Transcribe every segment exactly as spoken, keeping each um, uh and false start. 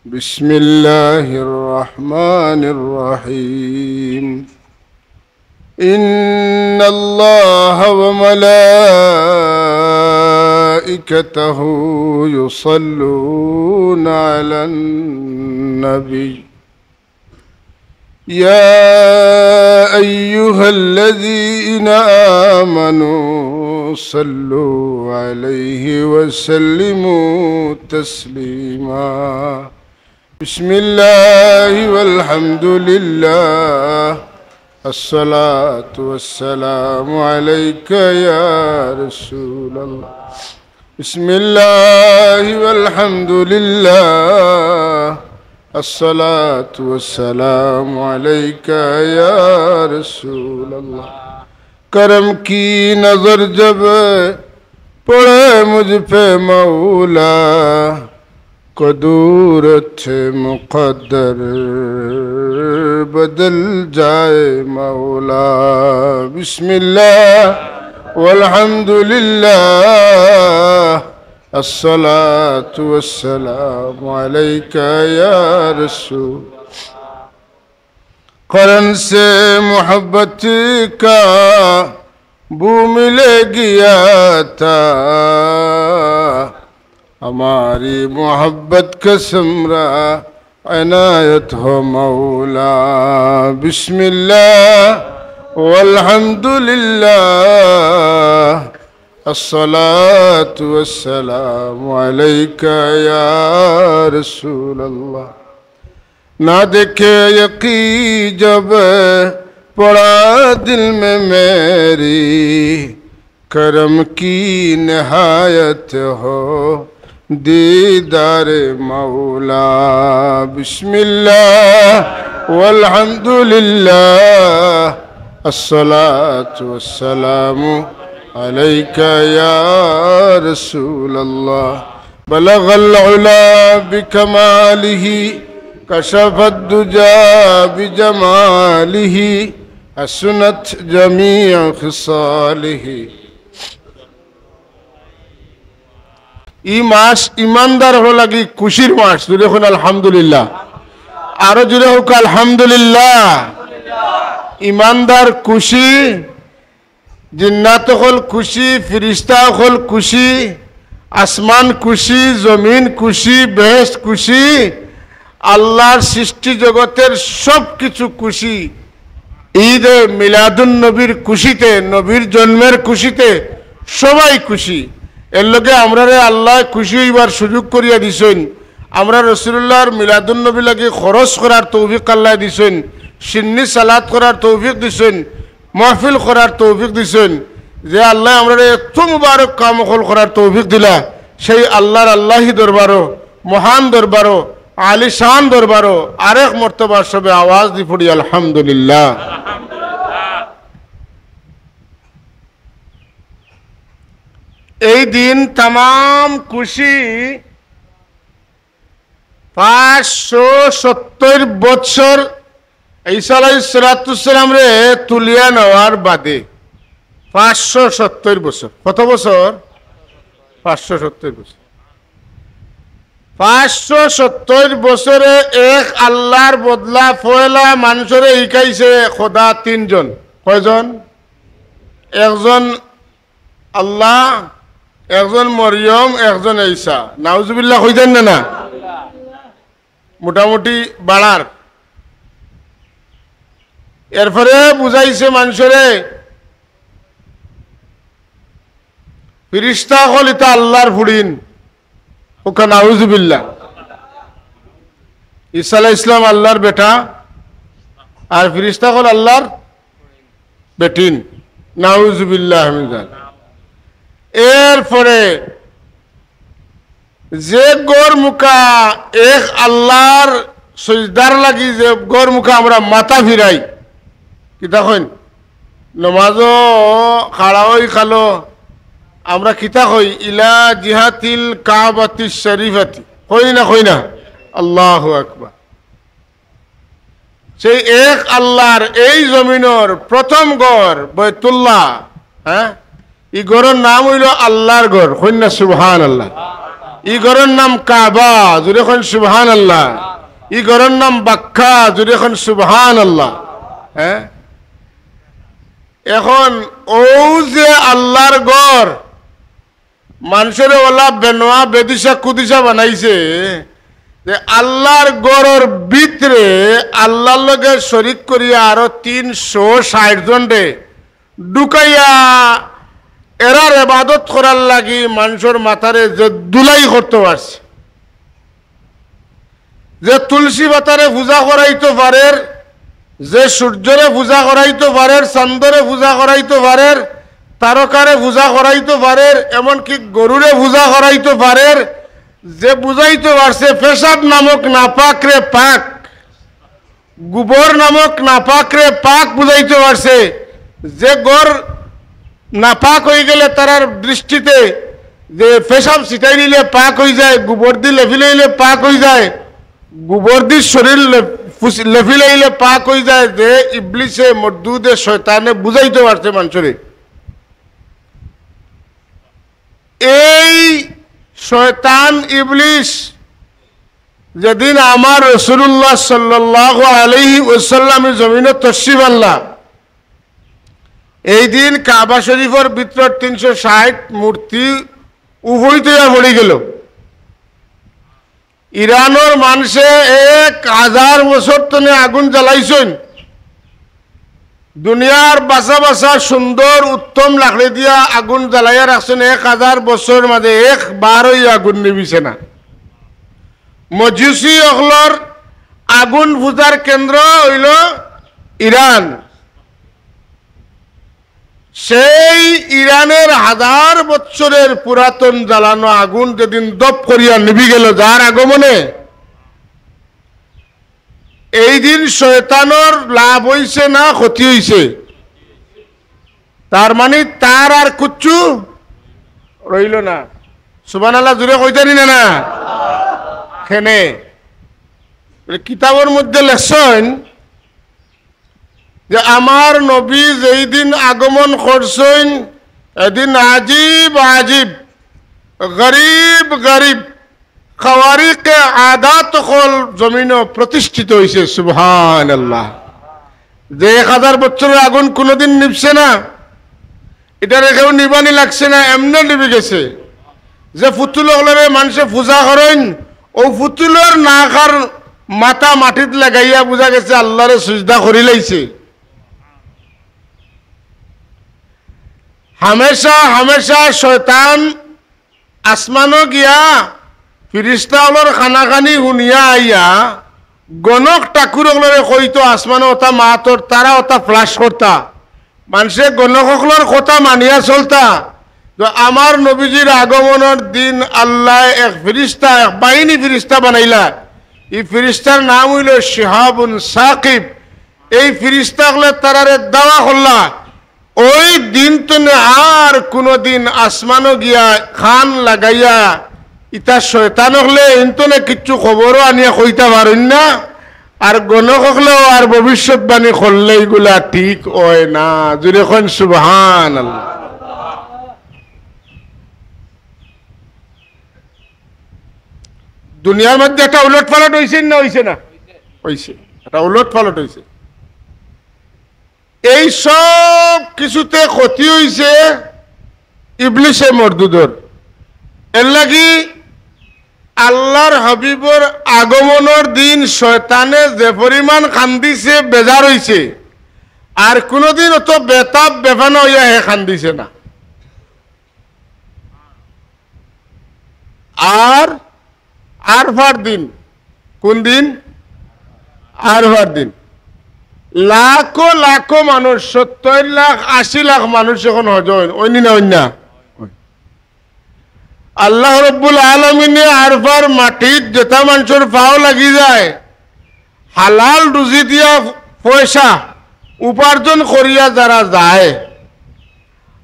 بسم الله الرحمن الرحيم. إن الله وملائكته يصلون على النبي. يا أيها الذين آمنوا صلوا عليه وسلموا تسليما. بسم الله والحمد لله، الصلاة والسلام عليك يا رسول الله. بسم الله والحمد لله، الصلاة والسلام عليك يا رسول الله. کرم کی نظر جب پڑے مجھ پہ مولا، کدورت مقدر بدل جائے مولا۔ بسم الله والحمد لله، الصلاة والسلام عليك يا رسول۔ قرن سے محبت کا بو ملے گیا تھا، ہماری محبت کا ثمرہ عنایت ہو مولا۔ بسم الله والحمد لله، الصلاة والسلام عليك يا رسول الله۔ نہ دیکھے یقین جب پڑا دل میں میری، کرم کی نہایت ہو دیدار مولا۔ بسم الله والحمد لله، الصلاة والسلام عليك يا رسول الله۔ بلغ العلا بكماله، كشف الدجى بجماله، حسنت جميع خصاله। ই মাস ইমানদার অকলর লাগি খুশির মাস। জোরে কইন আলহামদুলিল্লাহ। আরো জোরে কউক্কা আলহামদুলিল্লাহ। ইমানদার খুশি, জিন্নাত অকল খুশি, ফিরিস্তা অকল খুশি, আসমান খুশি, জমিন খুশি, বেহেশত খুশি, আল্লাহর সৃষ্টি জগতের সব কিছু খুশি। ঈদে মিলাদুন নবীর খুশিতে, নবীর জন্মের খুশিতে সবাই খুশি। এর লগে আমরারে আল্লায় খুশি অইবার সুযোগ করিয়া দিছইন। আমরা রসুলুল্লাহর মিলাদুন নবীর লাগি খরচ করার তৌফিক আল্লায় দিছইন, সিন্নি সালাত করার তৌফিক দিছইন, মাহফিল করার তৌফিক দিছইন। যে আল্লায় আমরারে এত মুবারক কাম অকল করার তৌফিক দিলা, সেই আল্লাহর আল্লাহি দরবারো, মহান দরবারো, আলিশান দরবারো আরেক মর্তবা সবে আওয়াজ দি পড়ি আলহামদুলিল্লাহ। এই দিন তামাম খুশি পাঁচশো সত্তর বছর ঈসা আলাইহিস সালাতু ওয়াস সালামরে তুলিয়া নেওয়ার বাদে। পাঁচশো সত্তর বছর। কত বছর? পাঁচশো সত্তর বছর। পাঁচশো সত্তর বছরে এক আল্লাহর বদলা পয়লা মানুষরে হিকাইছে খোদা তিনজন। কয়জন? একজন আল্লাহ, একজন মরিয়ম, একজন ঈসা। নাউজুবিল্লাহ কইতেন না, না? মোটামুটি বাড়ার। এরপরে বুঝাইছে মানুষরে, ফিরিস্তা অকল ইতা আল্লাহর ফুড়িন। কউক্কা নাউজুবিল্লাহ। ঈসা আলাইহিস সালাম আল্লাহর বেটা, আর ফিরিস্তা অকল আল্লাহর বেটিন। নাউজুবিল্লাহ মিন যালিক। এরপরে যে ঘর মুখা এক আল্লাহর সজদার লাগি, যে ঘর মুখা আমরা মাথা ফিরাই, কিতা কইন? নমাজো খাড়া অই খালো আমরা কিতা কই? ইলা জিহাতিল কাবাতিশ শরীফাতি। কই না, কই না? আল্লাহু আকবার। সেই এক আল্লাহর এই জমিনর প্রথম ঘর বয়তুল্লাহ, হ্যাঁ, ই ঘরর নাম অইলো আল্লাহর ঘর। কইন না সুবহানাল্লাহ। ই ঘরর নাম কাবা, জুরে কইন সুবহানাল্লাহ। ই ঘরর নাম বাক্কা, জুরে কইন সুবহানাল্লাহ। হ্যাঁ, এখন অউ যে আল্লার ঘর, মানষরে অলা বেনোয়া বেদিশা কুদিশা বানাইছে, যে আল্লার ঘরর ভিতরে আল্লার লগে শরিক করিয়া আরো তিনশো ষাইট জনরে ঢুকাইয়া এরার এবাদত করার লাগি মানষর মাথারে যে ধুলাই করতো পারছে, যে তুলসী পাতারে পূজা করাইতো পারের, যে সূর্যরে পূজা করাইতো পারের, চান্দরে পূজা করাইতো পারের, তারকারে পূজা করাইতো পারের, এমনকি গরুরে পূজা করাইতো পারের, যে বুঝাইতো পারছে পেশাব নামক নাপাকরে পাক, গোবর নামক নাপাকরে পাক বুঝাইতো পারছে। যে ঘর নাপাক অইগেলে তারার দৃষ্টিতে যে পেশাব ছিটাই দিলে পাক অইযায়, গোবর দি লেফিলাইলে পাক অইযায়, গোবর দি শরীর লে-, ফুস-, লেফিলাইলে পাক অইযায়, যে ইবলিসে মরদুদে শয়তানে বুঝাইতো পারছে মানষরে। এই শয়তান ইবলিস যেদিন আমার রাসূলুল্লাহ সাল্লাল্লাহু আলাইহি ওয়াসাল্লাম জমিনো তশরিফ আনলা, এই দিন কাবা শরিফর ভিতরর তিনশো ষাইট মূর্তি উভয় তৈয়া পড়ি গেল। ইরানর মানষে এক হাজার বছর তনে আগুন জ্বালাইছইন, দুনিয়ার বাসা বাসা সুন্দর উত্তম লাকড়ি দিয়া আগুন জ্বালাইয়া রাখছইন, এক হাজার বছরর মাঝে একবারও ই আগুন নিবিছে না। মজুসি অকলর আগুন পূজার কেন্দ্র অইলো ইরান। সেই ইরানর হাজার বছরর পুরাতন জ্বালানো আগুন যেদিন দপ করিয়া নিবি গেল যার আগমনে, এই দিন শয়তানর লাভ অইছে না ক্ষতি অইছে? তার মানে তার আর কুচ্ছু রইল না। সুবহানাল্লাহ জুরে কইতানি না, না? কেনে? বলে, কিতাবর মধ্যে লেখছইন যে আমার নবী যেই দিন আগমন করছইন, এদিন আজিব আজিব, গরিব গরিব খাওয়ারিকে আদাত অকল জমিনো প্রতিষ্ঠিত অইছে। সুবহানাল্লাহ। যে এক হাজার বছরর আগুন কুনুদিন নিবছে না, ইটারে কেউ নিবানি লাগছে না, এমনে নিবি গেছে। যে ফুতুল অকলরে মানষে পূজা করইন, অউ ফুতুলর নাক আর মাথা মাটিত লাগাইয়া বুঝা গেছে আল্লারে সিজদা করিলাইছে। হামেশা হামেশা শয়তান আসমানো গিয়া ফিরিস্তা অকলর কানাকানি হুনিয়া আইয়া গণক ঠাকুর অকলরে কইতো আসমানো অতা মাতর, তারা অতা flash করতা। মানষে গণক অকলর কথা মানিয়া চলতা। তো আমার নবীজির আগমনর দিন আল্লায় এক ফিরিস্তা, এক বাহিনী ফিরিস্তা বানাইলা। ই ফিরিস্তার নাম অইলো শিহাবুন সাকিব। এই ফিরিস্তা অকলে তারারে দাওয়া করলা। ওই দিন তনে আর কুনুদিন আসমানো গিয়া কান লাগাইয়া ইতা শয়তান অকলে ইন তনে কিচ্ছু খবরও আনিয়া কইতা পারইন না। আর গণক অকলেও আর ভবিষ্যৎবাণী করলে ইগুলা ঠিক অয় না। জুরে কইন সুবহানাল্লাহ। দুনিয়ার মধ্যে একটা উলটপালট অইছে না অইছে না? অইছে। একটা উলটপালট অইছে। এই সব কিছুতে ক্ষতি অইছে ইবলিসে মরদুদর। এর লাগি আল্লার হাবিবর আগমনর দিন শয়তানে যে পরিমাণ কান্দিছে, বেজার অইছে, আর কুনুদিন অত বেতাব বেফানা অইয়া হে কান্দিছে না। আর আরফার দিন, কুন দিন? আরফার দিন। লাখো লাখো মানুষ, সত্তইর লাখ, আশি লাখ মানুষ অখন হজ অইন, অইন নি না অইন না? আল্লাহ রব্বুল আলামিনে আরফার মাটিত যেতা মানষর পাও লাগি যায়, হালাল রুজি দিয়া পয়সা উপার্জন করিয়া যারা যায়,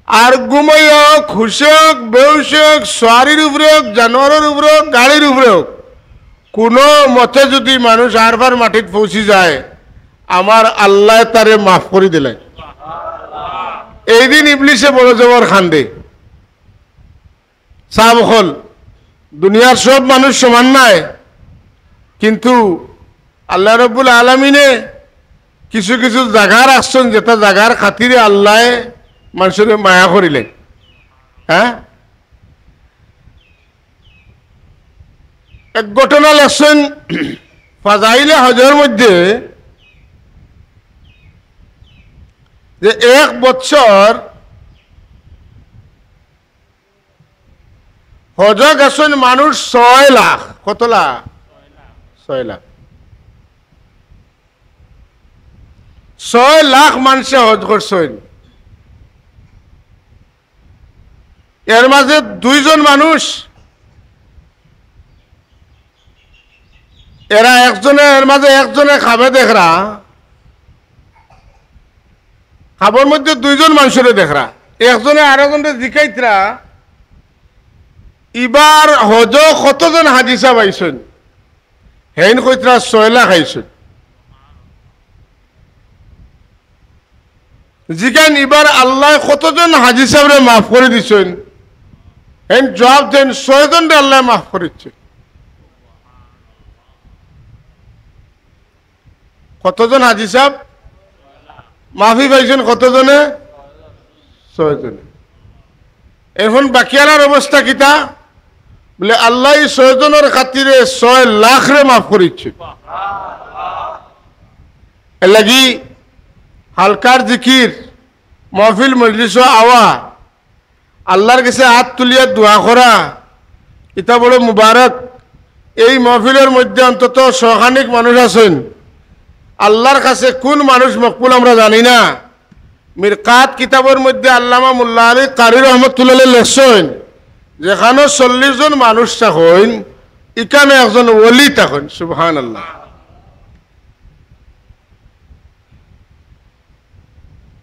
আর ঘুমাইয়া অউক, হুশে অউক, বেহুশে অউক, সোয়ারির উপরে অউক, জানোয়ারর উপরে অউক, গাড়ির উপরে অউক, কুনু মতে যুদি মানুষ আরফার মাটিত পৌঁছি যায়, আমার আল্লায় তারে মাফ করি দিলাইন। এই দিন ইবলিসে বড় জবর কান্দে। সাব অকল, দুনিয়ার সব মানুষ সমান নায়, কিন্তু আল্লাহ রব্বুল আলামিনে কিছু কিছু জাগা রাখছইন, যেটা জাগার খাতিরে আল্লায় মানষরে মায়া করিলাইন। হ্যাঁ, এক ঘটনা লেখছইন ফাজাইলে হজর মধ্যে, যে এক বছর হজ গেছইন মানুষ ছয় লাখ। কত লাখ? ছয় লাখ। ছয় লাখ মানষে হজ করছইন। এর মাঝে দুইজন মানুষ, এরা একজনে, এর মাঝে একজনে খাবে দেখরা, খাবর মধ্যে দুইজন মানষরে দেখরা, একজনে আরোজনরে জিকাইতরা, "ইবার হজ কতজন হাজি সাব আইছইন?" হেইন কইতরা, "ছয় লাখ আইছইন।" জিকাইন, "ইবার আল্লায় কতজন হাজি সাবরে মাফ করি দিছইন?" হেইন জবাব দেইন, "ছয়জনরে আল্লায় মাফ করি দিছইন।" কতজন হাজি সাব মাফি পাইছইন? কতজনে? ছয়জনে। এখন বাকিয়ালার অবস্থা কিতা? বলে, "আল্লায় ই ছয়জনর খাতিরে ছয় লাখরে মাফ করি দিছইন।" এর লাগি হালকার জিকির, মহফিল মজলিসো আওয়া, আল্লার গেছে আত তুলিয়া দোয়া করা, ইটা বড় মুবারক। এই মহফিলর মধ্যে অন্তত শখানেক মানুষ আছইন, আল্লার কাছে কুন মানুষ মকবুল আমরা জানি না। মিরকাত কিতাবর মধ্যে আল্লামা মোল্লা আলী কারি রহমতুল্লাহ আলাইহি লেখছইন, যেখানো চল্লিশ জন মানুষ থাকইন, ইখানো একজন ওলি থাকইন। সুবহানাল্লাহ।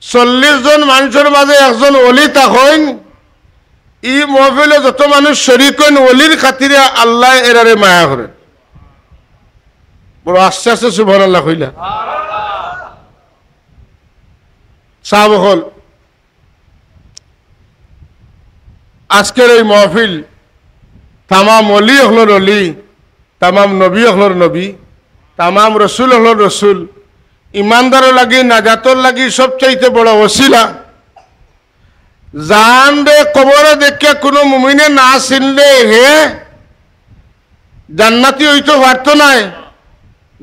চল্লিশ জন মানষর মাঝে একজন ওলি থাকইন, ই মহফিলো যত মানুষ শরিক অইন, ওলির খাতিরে আল্লায় এরারে মায়া করইন। বড় আস্তে আস্তে সুবহানাল্লাহ কইলা। সাব অকল, আজকের এই মহফিল তামাম ওলি অকলর ওলি, তামাম নবী অকলর নবী, তামাম রসুল অকলর রসুল, ইমানদারর লাগি, নাজাতর লাগি সবচাইতে বড় ওসিলা। যানরে কবরে দেখিয়া কুনু মুমিনে না চিনলে হে জান্নাতি অইতো পারতো নায়।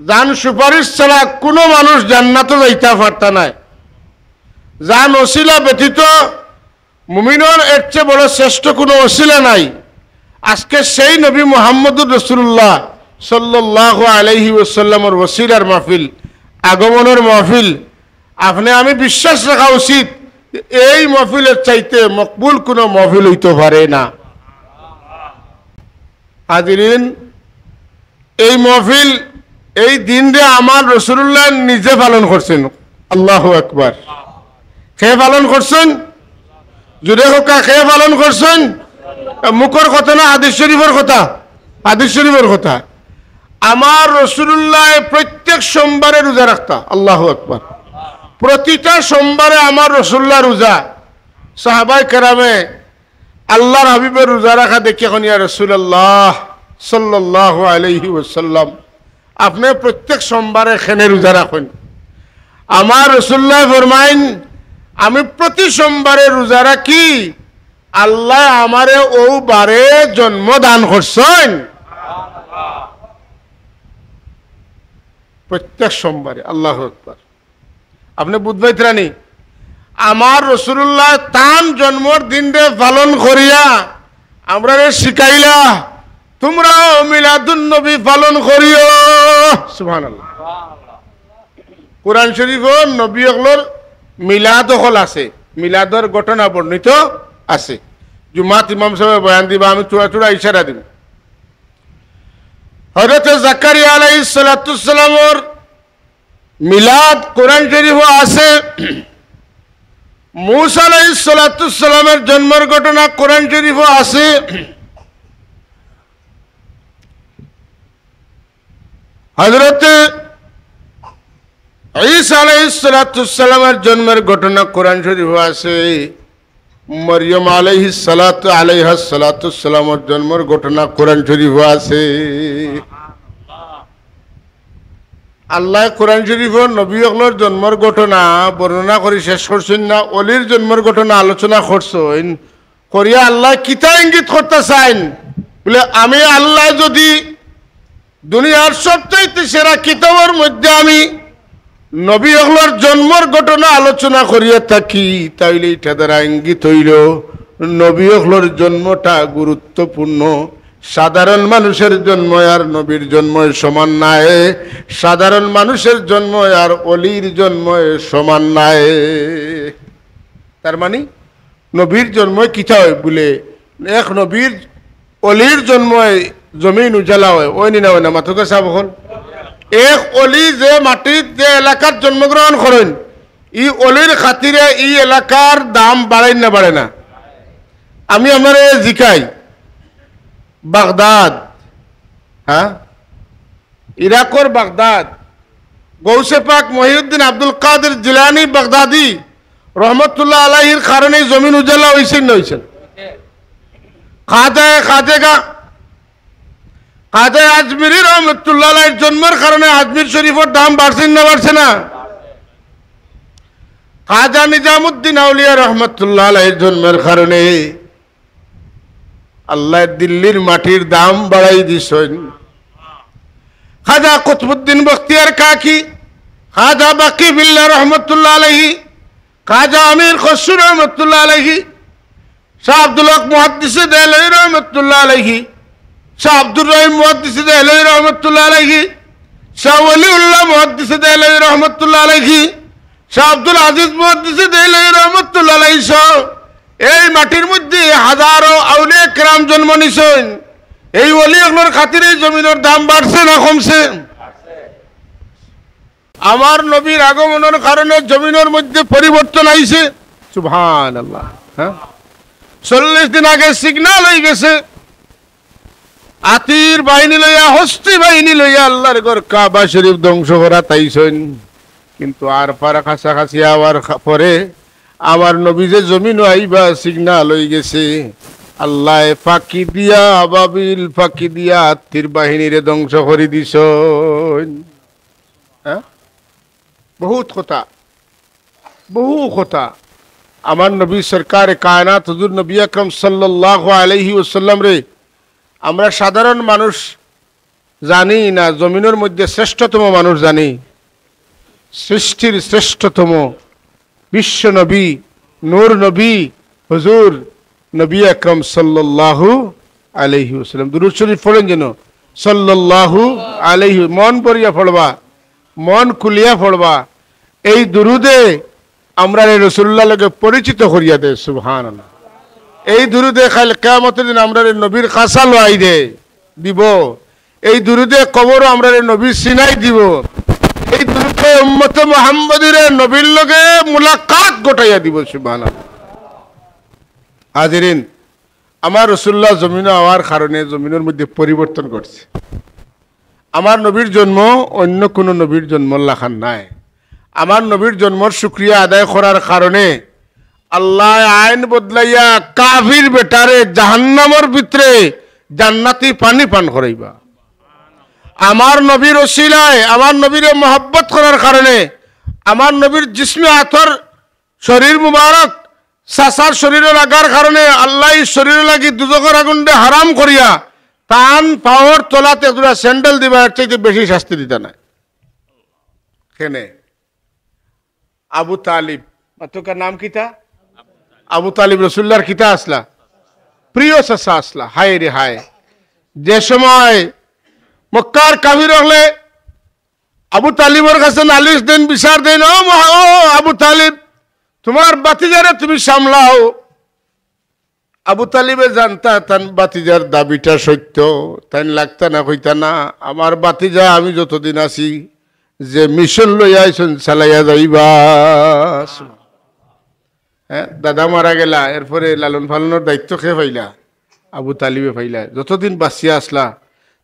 যান সুপারিশ ছাড়া কুনু মানুষ জান্নাতো যাইতা পারতা নায়। যান ওসিলা ব্যতীত মুমিনর এর চেয়ে বড় শ্রেষ্ঠ কুনু ওসিলা নাই। আজকে সেই নবী মুহাম্মদুর রাসূলুল্লাহ সাল্লাল্লাহু আলাইহি ওয়াসাল্লামর ওসিলার মাহফিল, আগমনর মাহফিল। আপনে আমি বিশ্বাস রাখা উচিত যে এই মাহফিলর চাইতে মকবুল কুনু মাহফিল অইতো পারে না। হাজিরিন, এই মহফিল, এই দিনরে আমার রাসূলুল্লাহ নিজে পালন করছইন। আল্লাহু আকবার। কে পালন করছইন? জুরে কউক্কা, কে পালন করছইন? মুখর কথা না, হাদিস শরিফর কথা? হাদিস শরিফর কথা। আমার রাসূলুল্লাহ প্রত্যেক সোমবারে রোজা রাখতা। আল্লাহু আকবার। প্রতিটা সোমবারে আমার রাসূলুল্লাহ রোজা। সাহাবায়ে কেরামে আল্লার হাবিবর রোজা রাখা দেখিয়া কইন, "ইয়া রাসূলুল্লাহ সাল্লাল্লাহু আলাইহি ওয়াসাল্লাম, আপনে প্রত্যেক সোমবারে কেনে রোজা রাখইন?" আমার রাসূলুল্লায় ফরমাইন, "আমি প্রতি সোমবারে রোজা রাখি, আল্লায় আমারে অউ বারে জন্ম দান করছইন।" প্রত্যেক সোমবারে। আল্লাহু আকবার। আপনে বুঝ পাইতরা নি? আমার রাসূলুল্লাহ তান জন্মর দিনরে পালন করিয়া আমরারে শিখাইলা, "তুমরাও মিলাদুন নবী পালন করিও।" সুবহানাল্লাহ। কোরআন শরিফো নবী অকলর মিলাদ অকল আছে, মিলাদর ঘটনা বর্ণিত আছে। জুমাত ইমাম সাবে বয়ান দিবা, আমি থুড়া থুড়া ইশারা দিমু। হযরতে জাকারিয়া আলাইহিস সালাতু ওয়াস সালামর মিলাদ কোরআন শরিফো আছে। মুসা আলাইহিস সালাতু ওয়াস সালামর জন্মর ঘটনা কোরআন শরিফো আছে। হযরতে ঈসা আলাইহিস সালাতু ওয়াস সালামর জন্মর ঘটনা কোরআন শরিফো আছে। মরিয়ম আলাইহিস সালাতু, আলাইহাস সালাতু সালামর জন্মর ঘটনা কোরআন শরীফো আছে। আল্লায় কোরআন শরীফো নবী অকলর জন্মর ঘটনা বর্ণনা করি শেষ করছইন না, অলির জন্মর ঘটনা আলোচনা করছইন। করিয়া আল্লায় কিতা ইঙ্গিত করতা চাইন? বলে, আমি আল্লায় যদি দুনিয়ার সবচাইতে সেরা কিতাবর মধ্যে আমি নবী অকলর জন্মর ঘটনা আলোচনা করিয়া থাকি, তাইলে ইটা দ্বারা ইঙ্গিত অইলো নবী অকলর জন্মটা গুরুত্বপূর্ণ। সাধারণ মানুষের জন্ম আর নবীর জন্ম সমান নায়, সাধারণ মানুষের জন্ম আর অলির জন্ম সমান নায়। তার মানে নবীর জন্ম কিতা অয়? বলে, এক নবীর অলির জন্মে জমিন উজালা অয়, অয় নি না অয় না? মাতউক্কা সাব অকল। এক অলি যে মাটিত, যে এলাকাত জন্মগ্রহণ করইন, ই অলির খাতিরে ই এলাকার দাম বাড়ের না বাড়ে না? আমি আপনারে জিকাই, বাগদাদ, হ্যাঁ, ইরাকর বাগদাদ, গৌসে পাক মহিউদ্দিন আব্দুল কাদের জিলানী বাগদাদি রহমতুল্লাহ আলাইহির কারণে ই জমিন উজালা অইছে না অইছে না? খাজায়ে খাজেগা, খাজায়ে আজমিরি রহমতুল্লাহ আলাইহির জন্মর কারণে আজমির শরীফর দাম বাড়ছে না বাড়ছে না? খাজা নিজামুদ্দিন আউলিয়া রহমতুল্লাহ আলাইহির জন্মর কারণে আল্লায় দিল্লির মাটির দাম বাড়াই দিছইন। খাজা কুতবুদ্দিন বখতিয়ার কাকি, খাজা বাকি বিল্লাহ রহমতুল্লাহ আলাইহি, খাজা আমির খসরু রহমতুল্লাহ আলাইহি, শাহ আব্দুল হক মুহাদ্দিসে দেহলভী রহমতুল্লাহ আলাইহি, শাহ আব্দুর রহিম মুহাদ্দিসে দেহলভী রহমতুল্লাহ আলাইহি, শাহ ওয়ালিউল্লাহ মুহাদ্দিসে দেহলভী রহমতুল্লাহ আলাইহি, শাহ আব্দুল আজিজ মুহাদ্দিসে দেহলভী রহমতুল্লাহ আলাইহি সহ এই মাটির মধ্যে হাজারো আউলিয়া কেরাম জন্ম নিছইন। এই অলি অকলর খাতিরে ই জমিনর দাম বাড়ছে না কমছে? আমার নবীর আগমনর কারণে জমিনর মধ্যে পরিবর্তন আইছে। সুবহানাল্লাহ। হ্যাঁ, চল্লিশ দিন আগে সিগনাল অই গেছে, আতির বাহিনী লইয়া, হস্তি বাহিনী লইয়া আল্লাহর ঘর কাবা শরীফ ধ্বংস করাত আইছইন। কিন্তু আরফার কাছাকাছি আওয়ার খা-, পরে আমার নবী যে জমিনো আইবা সিগনাল অই গেছে। আল্লায় ফাঁকি দিয়া, আবাবিল ফাঁকি দিয়া আতির বাহিনীরে ধ্বংস করি দিছইন। হ্যাঁ, বহুত কথা, বহু কথা। আমার নবী সরকারে কায়নাত হুজুর নবী আকরাম সাল্লাল্লাহু আলাইহি ওয়াসাল্লামরে আমরা সাধারণ মানুষ জানি না, জমিনর মধ্যে শ্রেষ্ঠতম মানুষ জানি, সৃষ্টির শ্রেষ্ঠতম বিশ্ব নবী, নূর নবী, হুজুর নবী আকরাম সাল্লাল্লাহু আলাইহি ওয়াসাল্লাম। দুরূদ শরীফ পড়েন যেন, সাল্লাল্লাহু আলাইহি, মন ভরিয়া পড়বা, মন খুলিয়া পড়বা। এই দুরূদে আমরারে রাসূলুল্লাহর লগে পরিচিত করিয়া দে, সুবহানাল্লাহ। এই দুরূদে কাইল কিয়ামতর দিন আমরারে নবীর কাছা লওয়াই দে, দিব। এই দুরূদে কবরো আমরারে নবী চিনাই দিব। এই দুরূদে উম্মতে মুহাম্মদীরে নবীর লগে মুলাকাত ঘটাইয়া দিব, সুবহানাল্লাহ। হাজিরিন, আমার রাসূলুল্লাহ জমিনো আওয়ার কারণে জমিনর মধ্যে পরিবর্তন ঘটছে। আমার নবীর জন্ম অন্য কোনো নবীর জন্মর লাখান নায়। আমার নবীর জন্মর শুকরিয়া আদায় করার কারণে আল্লায় আইন বদলাইয়া কাফির বেটারে জাহান্নামর ভিতরে জান্নাতি পানি পান করাইবা। আমার নবীর ওসিলায়, আমার নবীরে মহব্বত করার কারণে, আমার নবীর জিসমে আতর, শরীর মুবারক, চাচার শরীরো লাগার কারণে আল্লায় ই শরীরো লাগি দুজখর আগুনরে হারাম করিয়া তান পাওর তলাত এক জোড়া স্যান্ডেল দিবা, এর চাইতে বেশি শাস্তি দিতা নায়। কেনে? আবু তালিব, মাতউক্কা নাম কিতা? আবু তালিব রাসূলুল্লাহর কিতা আছলা? প্রিয় চাচা আছলা। হায় রে হায়, যে সময় মক্কার কাফির অকলে আবু তালিবর কাছে নালিশ দেইন, বিচার দেইন, "ও মহা-, ও আবু তালিব, তুমার ভাতিজারে তুমি সামলাও।" আবু তালিবে জানতা তান ভাতিজার দাবিটা সত্য, তাইন লাগতা না কইতা না, "আমার ভাতিজা আমি যতদিন আছি, যে মিশন লইয়া আইছইন চালাইয়া যাইবা।" হ্যাঁ, দাদা মারা গেলা, এরপরে লালন পালনর দায়িত্ব কে পাইলা? আবু তালিবে পাইলা। যতদিন বাঁচিয়া আছলা,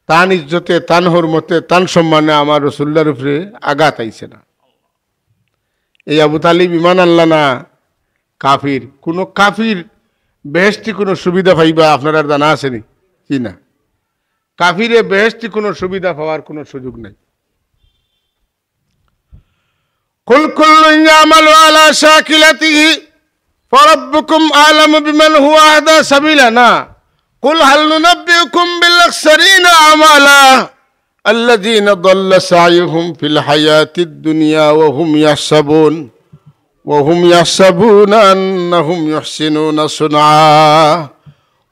তান ইজ্জতে, তান হরমতে, তান সম্মানে আমার রাসূলুল্লাহর উপরে আঘাত আইছে না। এই আবু তালিব ঈমান আনলা না, কাফির। কুনু কাফির বেহেশতি কুনু সুবিধা পাইবা, আপনারার জানা আছে নি? জি না। কাফিরে বেহেশতি কুনু সুবিধা পাওয়ার কুনু সুযোগ নাই। قل كل يعمل على شاكلته فربكم أعلم بمن هو أهدى سبيلا. না। قل هل ننبئكم بالأخسرين أعمالا الذين ضل سعيهم في الحياة الدنيا وهم يحسبون وهم يحسبون أنهم يحسنون صنعا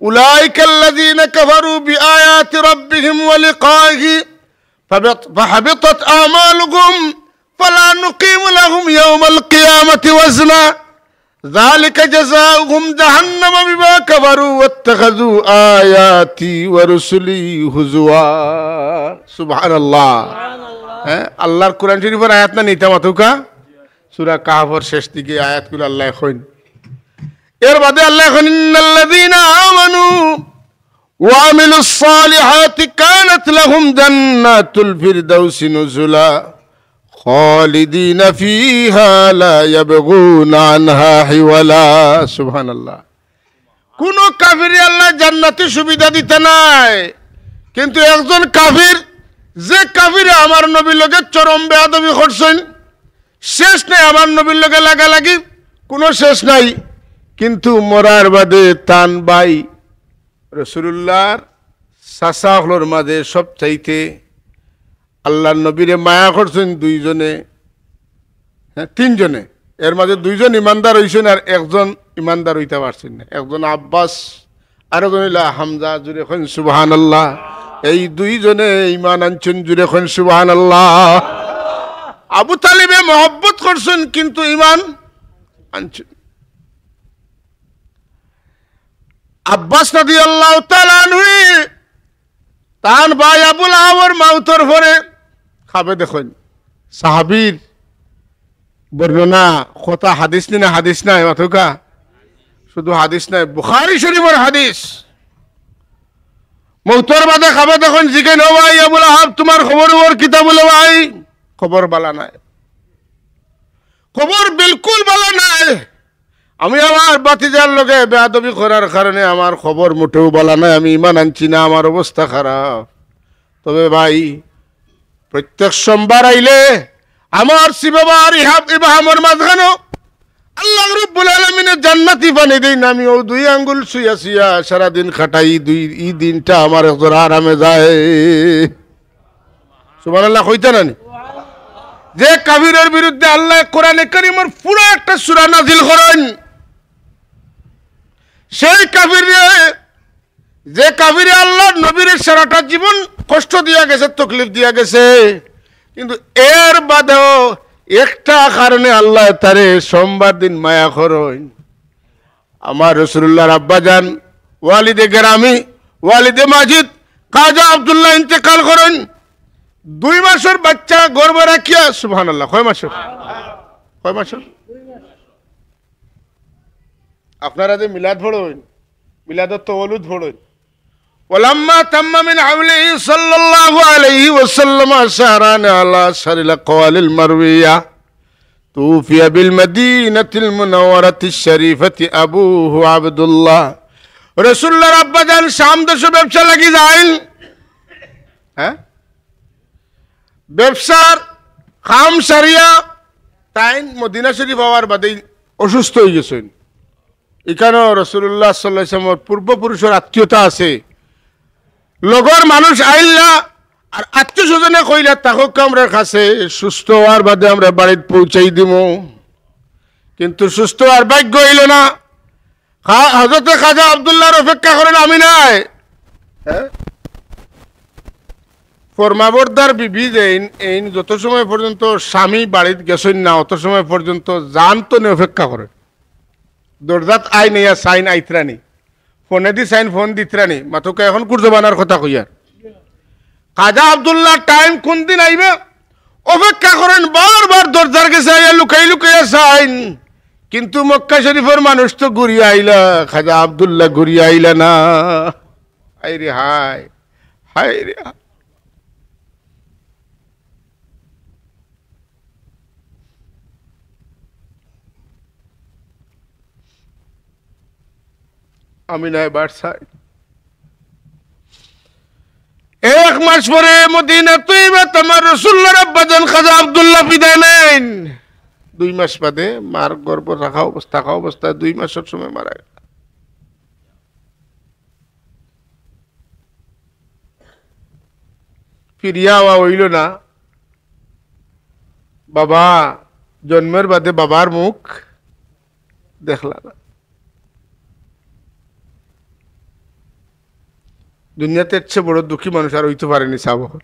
أولئك الذين كفروا بآيات ربهم ولقائه فبط- فحبطت أعمالهم فلا نقيم لهم يوم القيامة وزنا ذلك جزاؤهم جهنم بما كفروا واتخذوا آياتي ورسلي هزوا. সুবহানাল্লাহ। হ্যাঁ, আল্লাহর কোরআন শরীফের আয়াত না নিতাম অতকা? সূরা কাহফের শেষ দিকে আয়াতগুলো আল্লাহ কইন। এর বাদে আল্লাহ কইন, إن الذين آمنوا وعملوا الصالحات كانت لهم جنات الفردوس نزلا خالدين فيها لا يبغون عنها حولا. সুবহানাল্লাহ। কুনু কাফিরে আল্লাহ জান্নাতি সুবিধা দিতা নায়, কিন্তু একজন কাফির, যে কাফিরে আমার নবীর লগে চরম বেয়াদবি করছইন, শেষ নাই, আমার নবীর লগে লাগালাগি কুনু শেষ নাই, কিন্তু মরার বাদে তান ভাই রাসূলুল্লাহর চাচা অকলর মাঝে সব চাইতে আল্লাহর নবীরে মায়া করছইন দুইজনে, হ্যাঁ, তিনজনে। এর মাঝে দুইজন ইমানদার অইছইন আর একজন ইমানদার অইতা পারছইন না। একজন আব্বাস, আরেকজন অইলা হামজা। জুরে কইন সুবহানাল্লাহ। এই দুইজনে ইমান আনছইন। জুরে কইন সুবহানাল্লাহ। আবু তালিবে মহব্বত করছইন কিন্তু ইমান আনছইন। আব্বাস রাদিয়াল্লাহু তাআলা আনহু তান ভাই আবু লাহাবর মাউতর পরে খাবে দেখইন। সাহাবীর বর্ণনা কথা, হাদিস নি না হাদিস নায়, মাতউক্কা? শুধু হাদিস নায়, বুখারী শরীফর হাদিস। মউতর বাদে খাবে দেখইন, জিগাইন, "ও ভাই আবু লাহাব, তুমার খবর অর কিতা?" বলে, "ভাই, খবর বালা নায়, খবর বিলকুল বালা নায়।" আমি আমার ভাতিজার লগে বেয়াদবি করার কারণে আমার খবর মোটেও বালা নায়, আমি ইমান আনছি না, আমার অবস্থা খারাপ। তবে ভাই, প্রত্যেক সোমবার আইলে আমার সিবাবার ইহাব ইবাহামর মাঝখানো আল্লাহ রব্বুল আলামিনে জান্নাতি পানি দেইন, আমি অউ দুই আঙ্গুল ছুইয়া ছুইয়া সারাদিন কাটাই, দুই, ই দিনটা আমার একজরা আরামে যায়। সুবহানাল্লাহ কইতা না নি? যে কাফিরের বিরুদ্ধে আল্লাহ কোরআনে কারীমর পুরা একটা সূরা নাজিল করইন, সেই কাফিরে, যে কাফিরে আল্লাহর নবীরে সারাটা জীবন কষ্ট দিয়া গেছে, তকলিফ দিয়া গেছে, কিন্তু এর বাদেও একটা কারণে আল্লাহ তারে সোমবার দিন মায়া করইন। আমার রাসূলুল্লাহর আব্বাজান, ওয়ালিদে গেরামি, ওয়ালিদে মাজিদ, খাজা আব্দুল্লাহ ইন্তেকাল করইন। দুই মাসর বাচ্চা গর্ভে রাখিয়া, সুবহানাল্লাহ, কয় মাসর? কয় মাসর? আপনারা যে মিলাদ পড়ইন, মিলাদত তওয়ালুদ পড়ইন। ولما تم من حمله صلى الله عليه وسلم شهران على أشهر الأقوال المروية توفي بالمدينة المنورة الشريفة أبوه عبد الله. রাসূলুল্লাহর আব্বাজান শাম দেশো ব্যবসা লাগি যাইন। হ্যাঁ, ব্যবসার কাম সারিয়া তাইন মদিনা শরীফ আওয়ার বাদেই অসুস্থ অইগেছইন। ইখানো রাসূলুল্লাহ সাল্লাল্লাহু আলাইহি ওয়াসাল্লামর পূর্বপুরুষর আত্মীয়তা আছে, লগর মানুষ আইলা, আর আত্মীয় স্বজনে কইলা, "থাকউক্কা আমরার কাছে, সুস্থ অওয়ার বাদে আমরা বাড়িত পৌঁছাই দিমু।" কিন্তু সুস্থ অওয়ার ভাগ্য অইলো না। খা-, হযরতে খাজা আব্দুল্লাহর অপেক্ষা করইন আমি নায়। হ্যাঁ? ফরমাবরদার বিবি যেইন, এইন যত সময় পর্যন্ত স্বামী বাড়িত গেছইন না, অত সময় পর্যন্ত জান তনে অপেক্ষা করইন। দরজাত আইন অইয়া চাইন আইতরা নি, ফোনেদি চাইন ফোন দিতরা নি, মাতউক্কা অখন কুর জমানার কথা কইয়ার। খাজা আব্দুল্লাহ টাইম কুন দিন আইবা অপেক্ষা করইন, বারবার দরজার গেছে আইয়া লুকাই লুকাইয়া চাইন, কিন্তু মক্কা শরীফর মানুষ তো ঘুরিয়া আইলা, খাজা আব্দুল্লাহ ঘুরিয়া আইলা না। হায় রে হায়, হায় রে হায়। আমিনায় বারছাইন। এক মাস পরে মদিনা তৈবাত আমার রসুল্লাহর আব্বাজান খাজা আব্দুল্লাহ বিদায় নেইন। দুই মাস বাদে মার গর্ভ রাখা অবস্থা, থাকা অবস্থায় দুই মাসর সময় মারা গেলা। ফিরিয়া আওয়া অইলো না। বাবা, জন্মর বাদে বাবার মুখ দেখলা না। দুনিয়াত এর চেয়ে বড় দুঃখী মানুষ আর অইতো পারেনি, সাব অকল।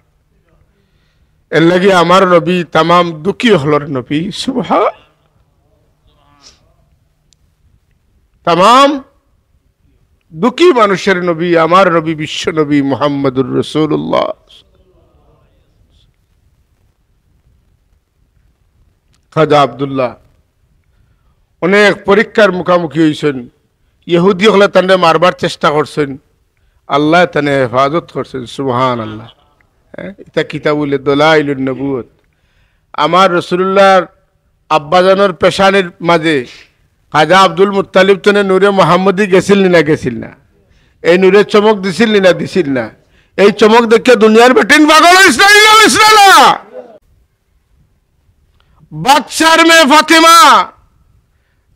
এরলাগি আমার নবী তামাম দুঃখী অকলর নবী। সুবহান। তামাম দুঃখী মানুষর নবী আমার নবী, বিশ্ব নবী মুহাম্মদুর রাসূলুল্লাহ। খাজা আব্দুল্লাহ অনেক পরীক্ষার মুখামুখি অইছইন। ইহুদি অকলে তানরে মারবার চেষ্টা করছইন, আল্লায় তানে হেফাজত করছইন। সুবহানাল্লাহ। হ্যাঁ, ইতা কিতাব অইলে দলাইলুন নবুয়ত। আমার রসুলুল্লাহর আব্বাজানর পেশানির মাঝে খাজা আব্দুল মুত্তালিব তনে নূরে মোহাম্মদী গেছিল নি না, গেছিল না? এই নূরে চমক দিছিল নি না, দিছিল না? এই চমক দেখিয়া দুনিয়ার বেটিন পাগল অইছিল নি না, অইছিল না? বাদশার মেয়ে ফাতিমা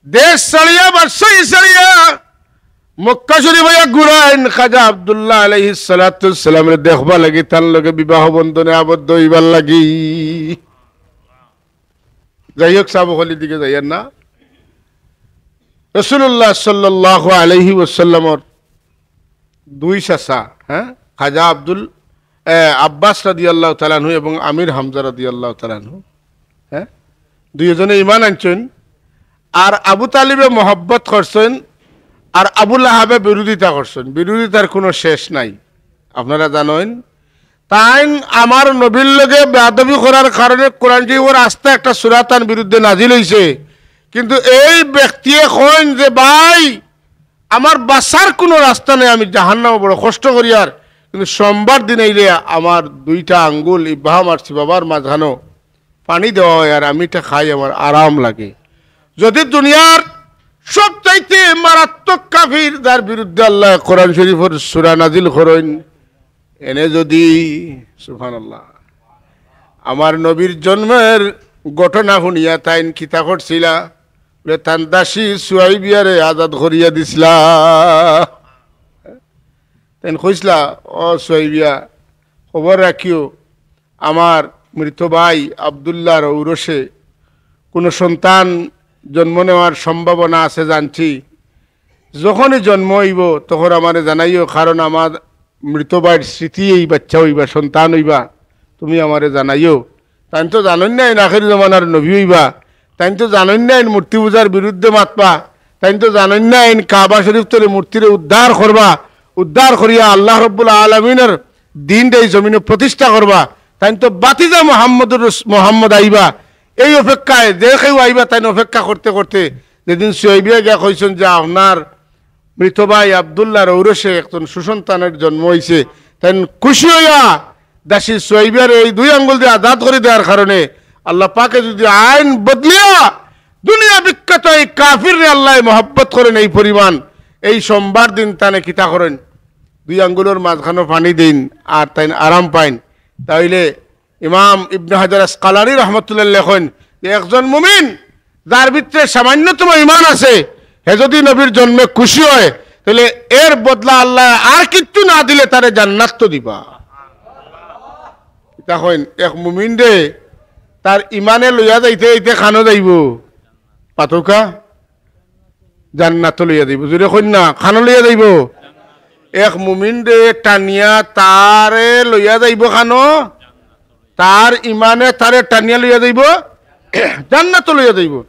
দেশ ছাড়িয়া, বাদশাহী ছাড়িয়া মক্কা শরীফ অইয়া ঘুরাইন খাজা আব্দুল্লাহ আলাইহিস সালাতু ওয়াস সালামরে দেখবার লাগি, তান লগে বিবাহ বন্ধনে আবদ্ধ অইবার লাগি। যাই হোক, সাব অকল, এদিকে যাইয়ার না। রাসূলুল্লাহ সাল্লাল্লাহু আলাইহি ওয়াসাল্লামর দুই চাচা, হ্যাঁ, খাজা আব্দুল, এ, আব্বাস রাদিয়াল্লাহু তাআলা আনহু এবং আমির হামজা রাদিয়াল্লাহু তাআলা আনহু, হ্যাঁ, দুইজনে ঈমান আনছইন। আর আবু তালিবে মহব্বত করছইন, আর আবু লাহাবে বিরোধিতা করছইন। বিরোধিতার কোনো শেষ নাই। আপনারা জানইন, তাইন আমার নবীর লগে বেয়াদবি করার কারণে কোরআন শরীফর আস্তা একটা সূরা তান বিরুদ্ধে নাজিল অইছে। কিন্তু এই ব্যক্তিয়ে কইন যে, "ভাই, আমার বাঁচার কোনো রাস্তা নাই, আমি জাহান্নামো বড় কষ্ট করিয়ার, কিন্তু সোমবার দিন আইলে আমার দুইটা আঙ্গুল, ইবহাম আর সিবাবার মাঝখানো পানি দেওয়া অয়, আর আমি ইটা খাই, আমার আরাম লাগে।" যদি দুনিয়ার সবচাইতে মারাত্মক কাফির, যার বিরুদ্ধে আল্লায় কোরআন শরীফর সূরা নাজিল করইন, এনে যদি, সুবহানাল্লাহ, আমার নবীর জন্মর ঘটনা হুনিয়া তাইন কিতা করছিলা? বলে, তান দাসী সুয়াইবিয়ারে আজাদ করিয়া দিছিলা। তাইন কইছিলা, "ও সুয়াইবিয়া, খবর রাখিও, আমার মৃত ভাই আব্দুল্লাহর ঔরসে কোনো সন্তান জন্ম নেওয়ার সম্ভাবনা আছে জানছি। যখনই জন্ম অইবো, তখন আমারে জানাইও, কারণ আমার মৃত ভাইর স্মৃতি এই বাচ্চা অইবা, সন্তান অইবা, তুমি আমারে জানাইও।" তাইন তো জানইন না এইন আখেরি জমানার নবী অইবা, তাইন তো জানইন না এইন মূর্তি পূজার বিরুদ্ধে মাতবা, তাইন তো জানইন না এইন কাবা শরীফ তনে মূর্তিরে উদ্ধার করবা, উদ্ধার করিয়া আল্লাহ রব্বুল আলামিনর দিনরে এই জমিনো প্রতিষ্ঠা করবা। তাইন তো বাতিজা মোহাম্মদুর রস-, মোহাম্মদ আইবা, এই অপেক্ষায় যে কেউ আইবা, তাইন অপেক্ষা করতে করতে যেদিন সুয়াইবিয়া গিয়া কইছইন যে, "আপনার মৃত ভাই আব্দুল্লাহর ঔরসে একজন সুসন্তানের জন্ম অইছে", তাইন খুশি অইয়া দাসী সুয়াইবিয়ারে এই দুই আঙ্গুল দিয়া আজাদ করি দেওয়ার কারণে আল্লাহ পাকে যদি আইন বদলিয়া দুনিয়া বিখ্যাত এই কাফিররে আল্লায় মহব্বত করইন এই পরিমাণ, এই সোমবার দিন তানে কিতা করইন, দুই আঙ্গুলর মাঝখানো পানি দেইন আর তাইন আরাম পাইন, তাইলে ইমাম ইবনে হাজার আসকালানী রহমতুল্লাহ লেখইন যে একজন মুমিন যার ভিতরে সামান্যতম ঈমান আছে, হে যদি নবীর জন্মে খুশি হয়, তাইলে এর বদলা আল্লায় আর কিচ্ছু না দিলে তারে জান্নাত তো দিবা। ইতা কইন, এক মুমিনরে তার ঈমানে লইয়া যাইতে যাইতে কানো যাইবো? পাতউক্কা? জান্নাতো লইয়া যাইবো। জোরে কইন না, কানো লইয়া যাইবো? এক মুমিনরে টানিয়া তারে লইয়া যাইবো কানো? তার ঈমানে তারে টানিয়া লইয়া যাইবো, জান্নাতো লইয়া যাইবো।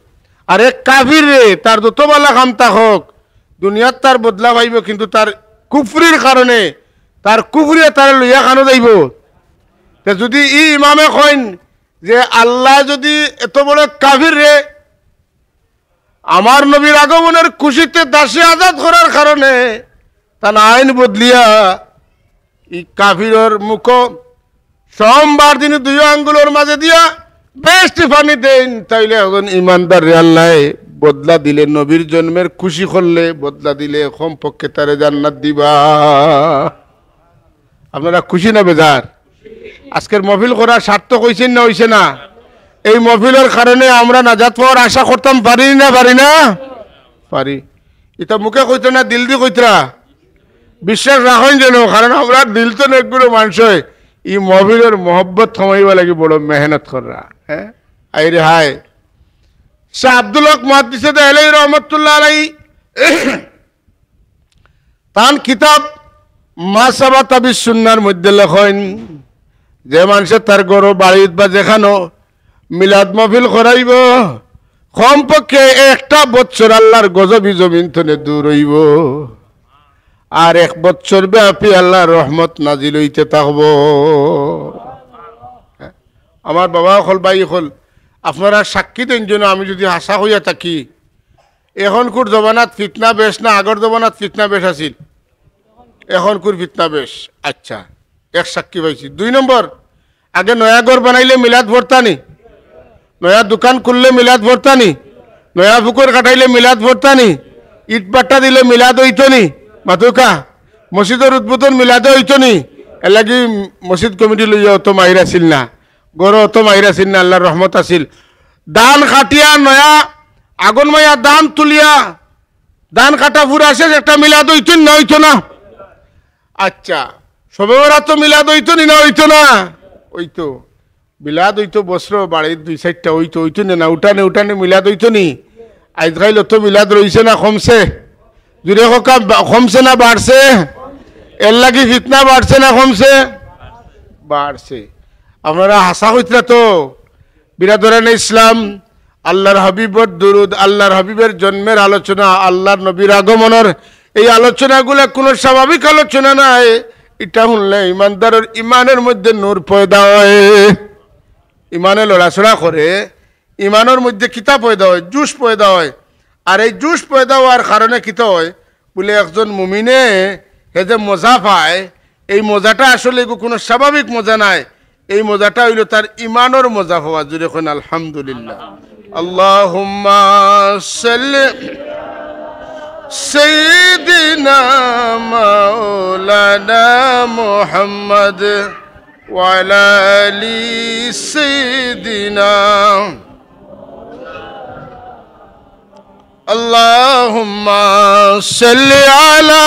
আর এক কাফিররে, তার যত বালা কাম থাকউক, দুনিয়াত তার বদলা পাইবো, কিন্তু তার কুফরির কারণে, তার কুফরিয়ে তারে লইয়া কানো যাইবো? তে যদি ই ইমামে কইন যে আল্লায় যদি এত বড় কাফিররে আমার নবীর আগমনের খুশিতে দাসী আজাদ করার কারণে তান আইন বদলিয়া ই কাফিরর মুখো সোমবার দিন দুই আঙ্গুলর মাঝে দিয়া বেহেশতি পানি দেইন, তাইলে একজন ইমানদাররে আল্লায় বদলা দিলে নবীর জন্মের খুশি করলে, বদলা দিলে কমপক্ষে তারে জান্নাত দিবা। আপনারা খুশি না বেজার? আজকের মহফিল করা সার্থক অইছে না অইছে না? এই মহফিলর কারণে আমরা নাজাত পাওয়ার আশা করতাম পারি না, পারি না? পারি। ইতা মুখে কইতরা না, দিল দি কইতরা? বিশ্বাস রাখইন যেন, কারণ আমরা দিল তো অনেকগুলো মানুষ হয়। এই মহফিলর মহব্বত কমাইবার লাগি বড় মেহনত কররা। হ্যাঁ, আইরে হায়। শাহ আব্দুল হক মুহাদ্দিসে দেহলভী রহমতুল্লাহ আলাইহি তান কিতাব মা সাবাতা বিস সুন্নাহর মধ্যে লেখইন, যে মানষে তার ঘরো বাড়িত বা যেখানো মিলাদ মহফিল করাইবো, কমপক্ষে একটা বছর আল্লাহর গজবি জমিন তনে দূর অইবো, আর এক বছর ব্যাপী আল্লাহর রহমত নাজিল অইতে থাকবো। আমার বাবা অকল, ভাই অকল, আপনারা সাক্ষী দেইন যেন আমি যদি হাছা কইয়া থাকি। এখনকুর জমানাত ফিতনা বেশ না আগর জমানাত ফিতনা বেশ আছিল? এখনকুর ফিতনা বেশ। আচ্ছা, এক সাক্ষী পাইছি। দুই নম্বর, আগে নয়া ঘর বানাইলে মিলাদ পড়তা নি? নয়া দোকান খুললে মিলাদ পড়তা নি? নয়া পুকুর কাটাইলে মিলাদ পড়তা নি? ইট বাট্টা দিলে মিলাদ অইতো নি? মাতুক্কা, মসজিদর উদ্বোধন মিলাদে অইতো নি? এরলাগি মসজিদ কমিটি লইয়া অত মাইর আছিল না, ঘরো অত মাইর আছিল না, আল্লাহর রহমত আছিল। ধান কাটিয়া নয়া আগুন মাইয়া ধান তুলিয়া ধান কাটা পুরা শেষ, একটা মিলাদ অইতো নি না অইতো না? আচ্ছা, শবে বরাত তো মিলাদ অইতো নি না অইতো না? অইতো। মিলাদ অইতো বছরো বাড়িত দুই চাইরটা অইতো, অইতো নি না? উঠানে উঠানে মিলাদ অইতো নি? আইজকাইল অত মিলাদ রইছে না কমছে? জুরে কউক্কা, বা-, কমছে না বাড়ছে? এরলাগি ফিতনা বাড়ছে না কমছে? বাড়ছে। আপনারা হাছা কইতরা তো? বিরাদরানে ইসলাম, আল্লাহর হাবিবর দুরুদ, আল্লাহর হাবিবর জন্মের আলোচনা, আল্লাহর নবীর আগমনর এই আলোচনাগুলা কুনু স্বাভাবিক আলোচনা নায়। ইটা হুনলে ইমানদারর ইমানর মধ্যে নূর পয়দা অয়, ইমানে লড়াচড়া করে, ইমানর মধ্যে কিতা পয়দা অয়? জোশ পয়দা অয়। আর এই জোশ পয়দা অওয়ার কারণে কিতা অয়? বুলে একজন মুমিনে হে যে মজা পায়, এই মজাটা আসলে এগু কুনু স্বাভাবিক মজা নায়। এই মজাটা অইলো তার ইমানর মজা পাওয়া। জুরে কইন আলহামদুলিল্লাহ। আল্লাহুম্মা সাল্লি সাইয়্যিদিনা মাওলানা মুহাম্মদ ওয়া আলা আলি সাইয়্যিদিনা। اللهم صل على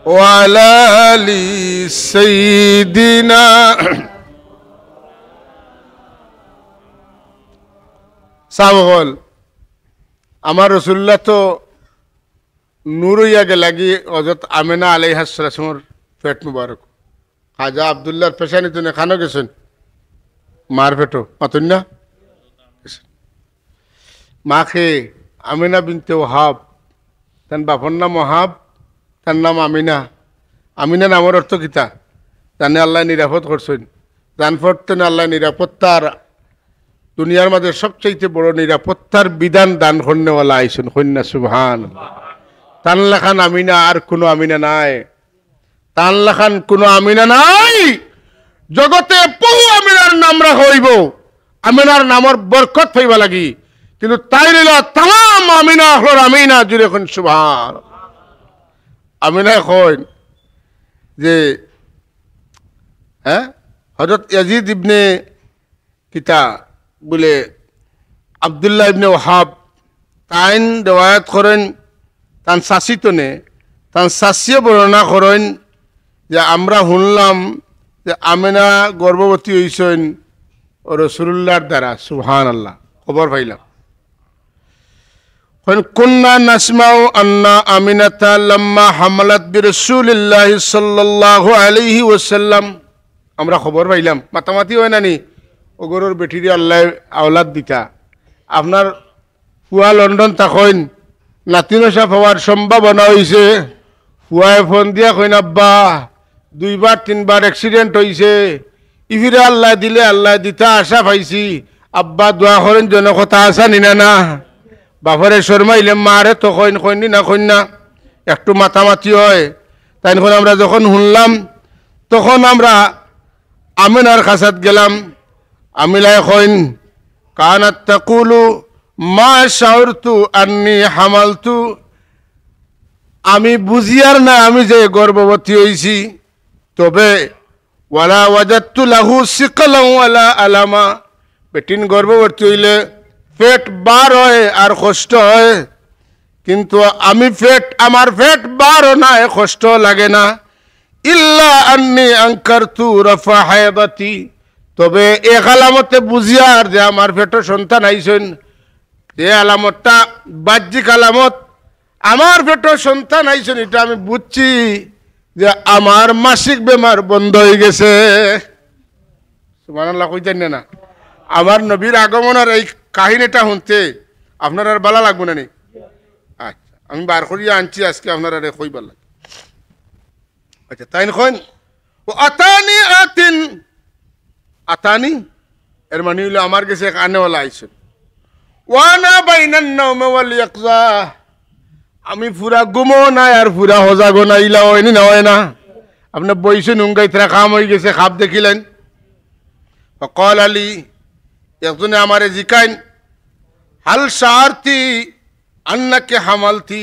وعلى آل سيدنا। সাব অকল, আমার রসুলুল্লাহ তো নূর অইয়া গেলাগি হযরত আমেনা আলাইহাস সালামর পেট মুবারক। খাজা আব্দুল্লাহর পেশানি তনে কানো গেছইন? মার পেটো, মাতইন না? মা কে? আমিনা বিনতে ওহাব। তান বাপর নাম ওহাব, তান নাম আমিনা। আমিনা নামর অর্থ কিতা? তানে আল্লায় নিরাপদ করছইন। জান পড়তে না আল্লায় নিরাপত্তার, দুনিয়ার মাঝে সবচাইতে বড় নিরাপত্তার বিধান দান করনেওয়ালা আইছইন। কইন না সুবহান। তান লাখান আমিনা আর কুনু আমিনা নাই। তান লাখান কুনু আমিনা নাই। জগতে বহু আমিনার নাম রাখা অইবো, আমিনার নামর বরকত পাইবা লাগি, কিন্তু তাইন অইলা তামাম আমিনা অকলর আমিনা। জুরে কইন সুবহান। আমিনায় কইন যে, হ্যাঁ, হযরত ইয়াজিদ ইবনে কিতা বুলে আব্দুল্লাহ ইবনে ওহাব, তাইন রেওয়ায়াত করইন তান চাচি তনে, তান চাচিয়ে বর্ণনা করইন যে আমরা হুনলাম যে আমেনা গর্ভবতী অইছইন ও রসুলুল্লাহর দ্বারা। সুবহানাল্লাহ, খবর পাইলাম। কইন, "কুন্না নাসমাউ আন্না আমিনাতা লাম্মা হামালাত বিরাসূলিল্লাহি সাল্লাল্লাহু আলাইহি ওয়াসাল্লাম।" আমরা খবর পাইলাম, মাতামাতি অয় না নি? অউ ঘরর বেটিরে আল্লায় আওলাদ দিতা। আপনার ফুয়া লন্ডন থাকইন, নাতিন অসা পাওয়ার সম্ভাবনা অইছে। ফুয়ায় ফোন দিয়া কইন, "আব্বা, দুইবার তিনবার accident অইছে, ইফিরে আল্লায় দিলে আল্লায় দিতা আশা পাইছি, আব্বা দোয়া করইন যেন।" কথা আছা নি না? না। বাপরে শরমাইলে মারে তো কইন, কইন নি না, কইন না? একটু মাতামাতি অয়। তাইন কইন আমরা যখন হুনলাম, তখন আমরা আমিনার কাছাত গেলাম। আমিনায় কইন, কানাত তাকুলু মা শাউরতু আন্নি হামালতু, আমি বুঝিয়ার না আমি যে গর্ভবতী অইছি, তবে ওয়ালা ওয়াজাদতু লাহু সিকালান ওয়ালা আলামা, বেটিন গর্ভবতী অইলে পেট বার অয় আর কষ্ট অয়, কিন্তু আমি পেট, আমার পেট বার অয় না, কষ্ট লাগে না। ইল্লা আন্নি আনকারতু রাফা হায়দাতি, তবে এক আলামতে বুঝিয়ার যে আমার পেটো সন্তান আইছইন, যে আলামতটা বাহ্যিক আলামত, আমার পেটো সন্তান আইছইন, ইটা আমি বুঝছি যে আমার মাসিক বেমার বন্ধ অইগেছে। সুবহানাল্লাহ কইতাইন না? আমার নবীর আগমনর এই কাহিনীটা হুনতে আপনারার ভালা লাগবো না নি? আচ্ছা, আমি বার করিয়া আনছি আজকে আপনারারে কইবার লাগি। আচ্ছা, তাইন কইন, ও আতানি আতিন, আতানি, এর মানে অইলো আমার গেছে এক আনেওয়ালা আইছইন। ওয়ানা বাইনান নাওমে ওয়াল ইয়াকজা, আমি পুরা ঘুমও নাই আর পুরা হজাগও নাই, ইলা অয় নি না অয় না? আপনে বইছইন, উঙ্গাইতরা কাম অইগেছে, খাব দেখিলাইন। ফাকালা লি, একজনে আমারে জিকাইন, হাল শাআরতি আন্নাকি হামালতি,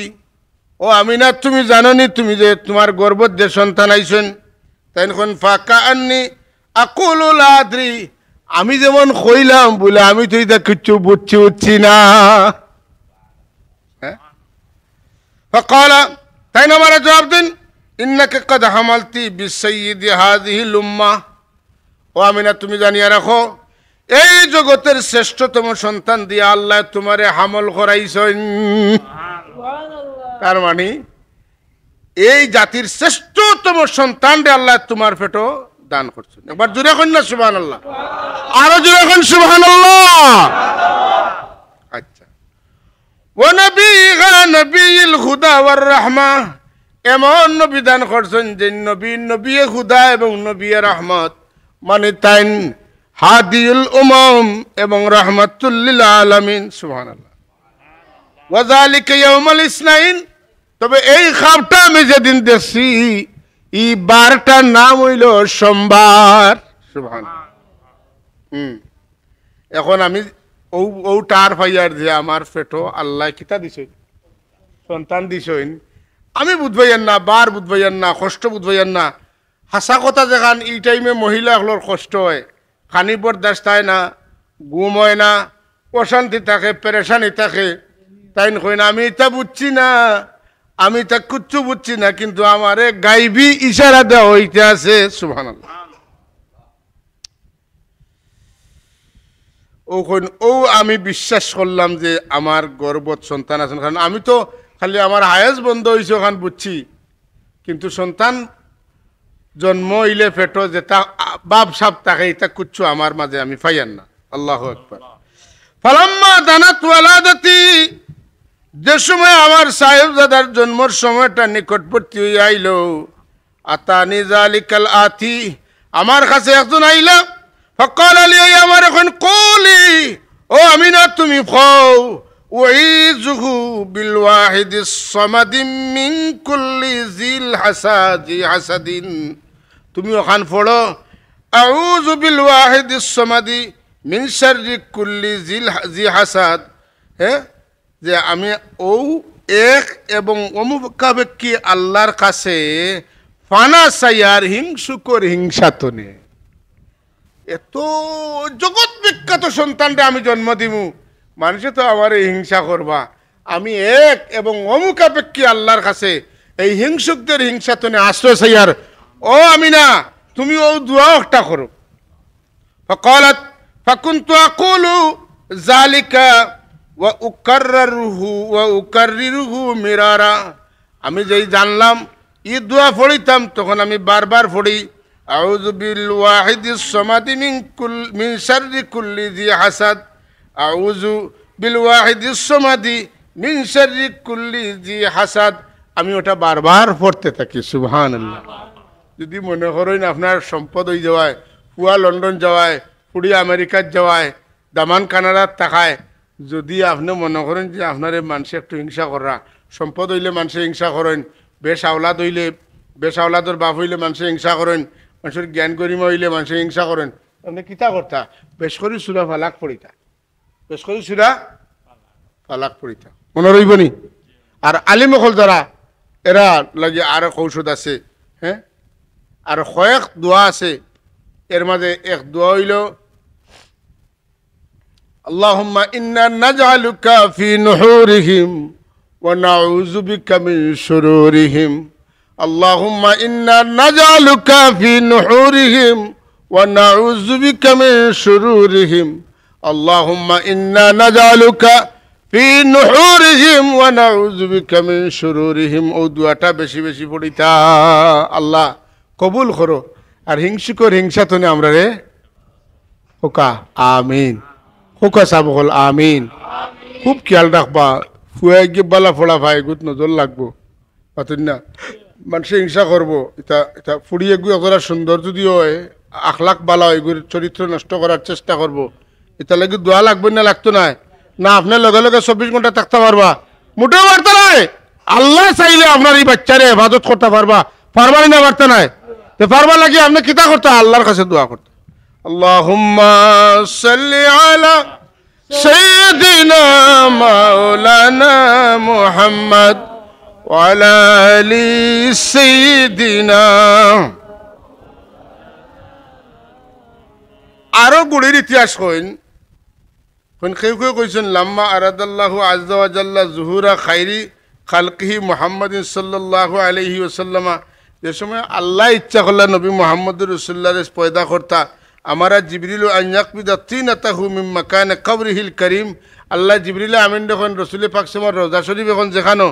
ও আমিনা, তুমি জানো নি তুমি যে তুমার গর্ভত যে সন্তান আইছইন? তাইন কইন, ফাকা আন্নি আকুলু লা আদরি, আমি যেমন কইলাম বুলে আমি তো ইতা কিচ্ছু বুঝছি, বুঝছি না। হ্যাঁ? ফাকালা, তাইন আমারে জবাব দেইন, ইন্নাকি কাদ হামালতি বিসাইয়্যিদি হাযিহিল উম্মাহ, ও আমিনা, তুমি জানিয়া রাখো, এই জগতের শ্রেষ্ঠতম সন্তান দিয়া আল্লায় তুমারে হামল করাইছইন। তার মানে এই জাতির শ্রেষ্ঠতম সন্তানরে আল্লায় তুমার পেটো দান করছইন। একবার জোরে কইন না সুবহানাল্লাহ, আরো জোরে কইন সুবহানাল্লাহ। আচ্ছা, ওয়া নাবিয়্যিহা নাবিয়্যিল হুদা ওয়ার রাহমা, এমন নবী দান করছইন যে নবী, নবিয়ে হুদা এবং নবিয়ে রহমত, মানে তাইন হাদিউল উমাম এবং রাহমাতুল লিল আলামিন। সুবহানাল্লাহ। ওয়া যালিকা ইয়াউমুল ইসনাইন, তবে এই খাবটা আমি যেদিন দেখছি, ই বারটার নাম অইলো সোমবার। সুবহানাল্লাহ। হুম। এখন আমি অউ, অউ টার পাইয়ার যে আমার পেটো আল্লায় কিতা দিছইন, সন্তান দিছইন। আমি বুঝবাইয়ার না, বার বুঝবাইয়ার না, কষ্ট বুঝবাইয়ার না। হাছা কথা যেখান ই টাইমে মহিলা অকলর কষ্ট অয়, খানি বরদাস্ত অয় না, ঘুম অয় না, অশান্তি থাকে, পেরেশানি থাকে। তাইন কইন, আমি ইতা বুঝছি না, আমি ইতা কুচ্ছু বুঝছি না, কিন্তু আমারে গাইবি ইশারা দেওয়া অইতে আছে। সুবহানাল্লাহ। অউ কইন, অউ আমি বিশ্বাস করলাম যে আমার গর্ভত সন্তান আছইন, কারণ আমি তো খালি আমার হায়েজ বন্ধ অইছে অখান বুঝছি, কিন্তু সন্তান জন্ম অইলে পেটো যেটা আ-, ভাব সাব থাকে, ইতা কুচ্ছু আমার মাঝে আমি পাইয়ার না। আল্লাহু আকবার। ফালাম্মা দানাত ওয়ালাদাতি, যে সময় আমার সাহেবজাদার জন্মর সময়টা নিকটবর্তী অইয়া আইলো, আতানি যালিকাল আতি, আমার কাছে একজন আইলা, ফাকালা লি, আমারে কইন, কুলি, ও আমিনা, তুমি কও, উইজুহু বিল ওয়াহিদিস সামাদি মিন কুল্লি জিল হাসাদি হাসাদিন। তুমি অখান পড়ো, আউযু বিল ওয়াহিদিস সামাদি মিন শাররি কুল্লি জিল হা-, জি হাসাদ। হ্যাঁ, যে আমি অউ এক এবং অমুখাপেক্ষী আল্লাহর কাছে ফানা চাইয়ার হিংসুকর হিংসা তনে। এত জগৎ বিখ্যাত সন্তানরে আমি জন্ম দিমু, মানষে তো আমারে হিংসা করবা। আমি এক এবং অমুখাপেক্ষী আল্লাহর কাছে এই হিংসুকদের হিংসা তনে আশ্রয় চাইয়ার। ও আমিনা, তুমি অউ দোয়া একটা করো। ফাকালাত, ফাকুনতু আকুলু যালিকা ওয়া উকাররারুহু ওয়া উকাররিরুহু মিরারা। আমি যেই জানলাম ই দোয়া পড়িতাম, তখন আমি বারবার পড়ি, আউযু বিল ওয়াহিদিস সামাদি মিন কুল-, মিন শাররি কুল্লি জি হাসাদ, আউযু বিল ওয়াহিদিস সামাদি মিন শাররি কুল্লি জি হাসাদ। আমি ওটা বারবার পড়তে থাকি। সুবহানাল্লাহ। যদি মনে করইন আপনার সম্পদ অই যাওয়ায়, পুয়া লন্ডন যাওয়ায়, ফুড়ি আমেরিকাত যাওয়ায়, দামান কানাডাত থাকায়, যদি আপনে মনে করইন যে আপনারে মানষে একটু হিংসা কররা, সম্পদ অইলে মানষে হিংসা করইন, বেশ আওলাদ অইলে, বেশ আওলাদর বাপ অইলে মানষে হিংসা করইন, মানষর জ্ঞান গরিমা অইলে মানষে হিংসা করইন। আপনে কিতা করতা? বেশ করি সূরা ফালাক পড়িতা। বেশ করি সূরা ফালাক পড়িতা। মনো রইবো নি? আর আলিম অকল যারা, এরার লাগি আরো ঔষধ আছে, হ্যাঁ? আর কয়েক দোয়া আছে, এর মাঝে এক দোয়া অইলো, اللهم إنا نجعلك في نحورهم ونعوذ بك من شرورهم. اللهم إنا نجعلك في نحورهم ونعوذ بك من شرورهم. اللهم إنا نجعلك في نحورهم ونعوذ بك من شرورهم. অউ দোয়াটা বেশি বেশি পড়িতা। আল্লাহ কবুল করো। আর হিংসুকর হিংসা তনে আমরারে কউক্কা আমিন। কউক্কা সব অকল আমিন। খুব খেয়াল রাখবা, ফুয়া এগু বালা ফড়া ফাই, এগুত নজর লাগবো। মাতইন না, মানষে হিংসা করবো। ইতা, ইতা ফুড়ি এগু এতটা সুন্দর যদি অয়, আখলাক বালা অয়, এগুর চরিত্র নষ্ট করার চেষ্টা করবো। ইতার লাগি দোয়া লাগবো না, লাগতো নায়? না, আপনে লগে লগে চব্বিশ ঘন্টা থাকতা পারবা? মোটেও পারতা নায়। আল্লায় চাইলে আপনার ই বাইচ্চারে হেফাজত করতা পারবা, পারবা নি না, পারতা নায়? তে পারবার লাগি আপনে কিতা করতা? আল্লার কাছে দোয়া করতা। اللهم صل على سيدنا مولانا محمد وعلى آل سيدنا. আরো গুড়ির ইতিহাস কইন। কইন কেউ কেউ কইছইন, لما أراد الله عز وجل ظهور خير خلقه محمد صلى الله عليه وسلم, যে সময় আল্লায় ইচ্ছা করলা নবী মুহাম্মদুর রাসূলুল্লাহরে পয়দা করতা, أمر جبريل أن يقبض طينته من مكان قبره الكريم. আল্লায় জিবরিল আমিনরে কইন রসুলে পাক সাল্লাল্লাহু আলাইহি ওয়াসাল্লামর রওজা শরীফ অখন যেখানো,